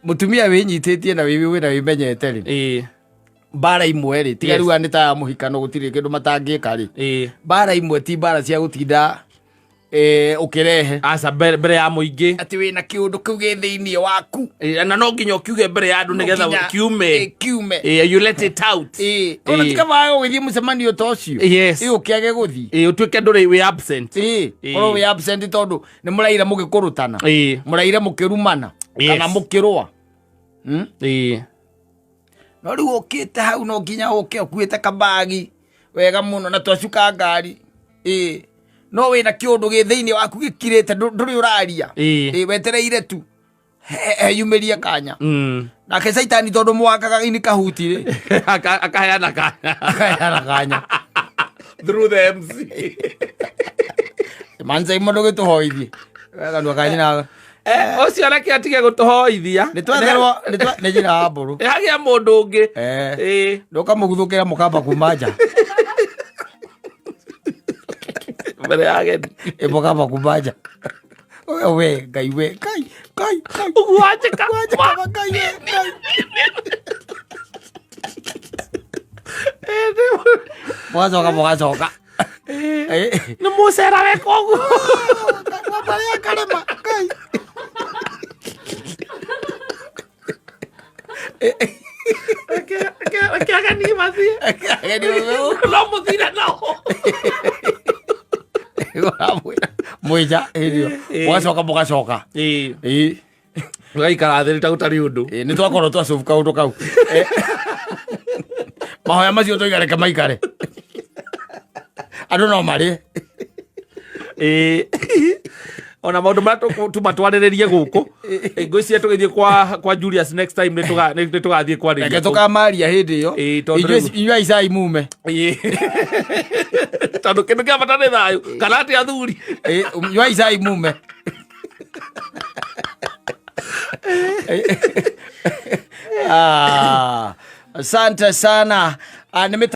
Mũtumia wĩnyitĩtie na wĩna wĩmenyete rĩ. Ĩĩ. Mbara imwe rĩ, tiga Yes. rĩu nĩ ta ya mũhikano gũtirĩ kĩndũ matangĩka rĩ. Ĩĩ. Mbara imwe ti mbara cia gũtinda ũkĩrehe. Aca mbere ya mũingĩ. Atĩ wĩna kĩũndũ kĩu gĩ thĩinĩ waku. Ĩĩ, na no nginya ũkiuge mbere ya andũ nĩgetha Nginya- kiume. Ĩĩ, kiume. Ĩĩ, you let it out. Ĩĩ. Ona Ĩĩ. ti kaba gũgĩthiĩ mũcemanio ta ũcio. Yes. Ĩĩ, ũkĩage gũthiĩ. Ĩĩ, ũtuĩke ndũrĩ wĩ absent. Ĩĩ. Ĩĩ. Korwo wĩ absent tondũ nĩ mũraira mũgĩkũrũtana. Ĩĩ. Mũraire mũkĩrumana. Yes. Kana mũkĩrũa. Ĩĩ. No rĩu ũkĩte hau no nginya ũke ũkuĩte kabagi wega mũno na twacuka ngari. Ĩĩ. No wĩna kĩũndũ gĩ thĩinĩ waku gĩkirĩte ndũrĩ ũraria. Ĩĩ. Ĩĩ, wetereire tu heyumĩrie kanya. Nake caitani tondũ mwakaga ini kahuti rĩ. Akaheana kanya. Akaheana kanya. Through the MC. Manza imo ndũgĩtũhoithie. Kanua ka nyina Ũcio reke atige gũtũhoithia. Nĩ twetherwo nĩ njĩra ya mbũrũ. Nĩ hagĩa mũndũ ũngĩ. Eh. Ndũkamũguthũkĩra mũkamba kuma nja. Mbere ya ageni. Ĩ mũkamba kuma nja. We we Ngai we Ngai Ngai Ngai. Ũguo wanjĩka. Wanjĩka Ngai we Ngai. Mũgacoka mũgacoka. Nĩ mũcera weka ũguo. Marĩa karema Ngai. Reke ageni mathiĩ. Ageni mathiĩ. No mũthire nao. Mwĩja hĩndĩ ĩyo. Mũgacoka mũgacoka. Ĩĩ. Mũgaikara thĩ ta gũtarĩ ũndũ. Nĩ twakorwo twacobu kaũndũ kau. Mahoya macio tũiga reke maikare. Andũ no marĩe. Ĩĩ. Ona maũndũ marĩa tuma twarĩrĩrie gũkũ, ngwĩciria tũgĩthiĩ kwa Julius next time nĩ tũgathiĩ kwarĩria. Reke tũkamaria hĩndĩ ĩyo. Ĩĩ, tondũ Inyuĩ rĩu- inyuĩ aicai mume. Ĩĩ. Tondũ kĩndũ kĩa bata nĩ thayũ kana atĩ athuri. Ĩĩ, inyuĩ aicai mume. Asante sana. Nĩ mĩtambo.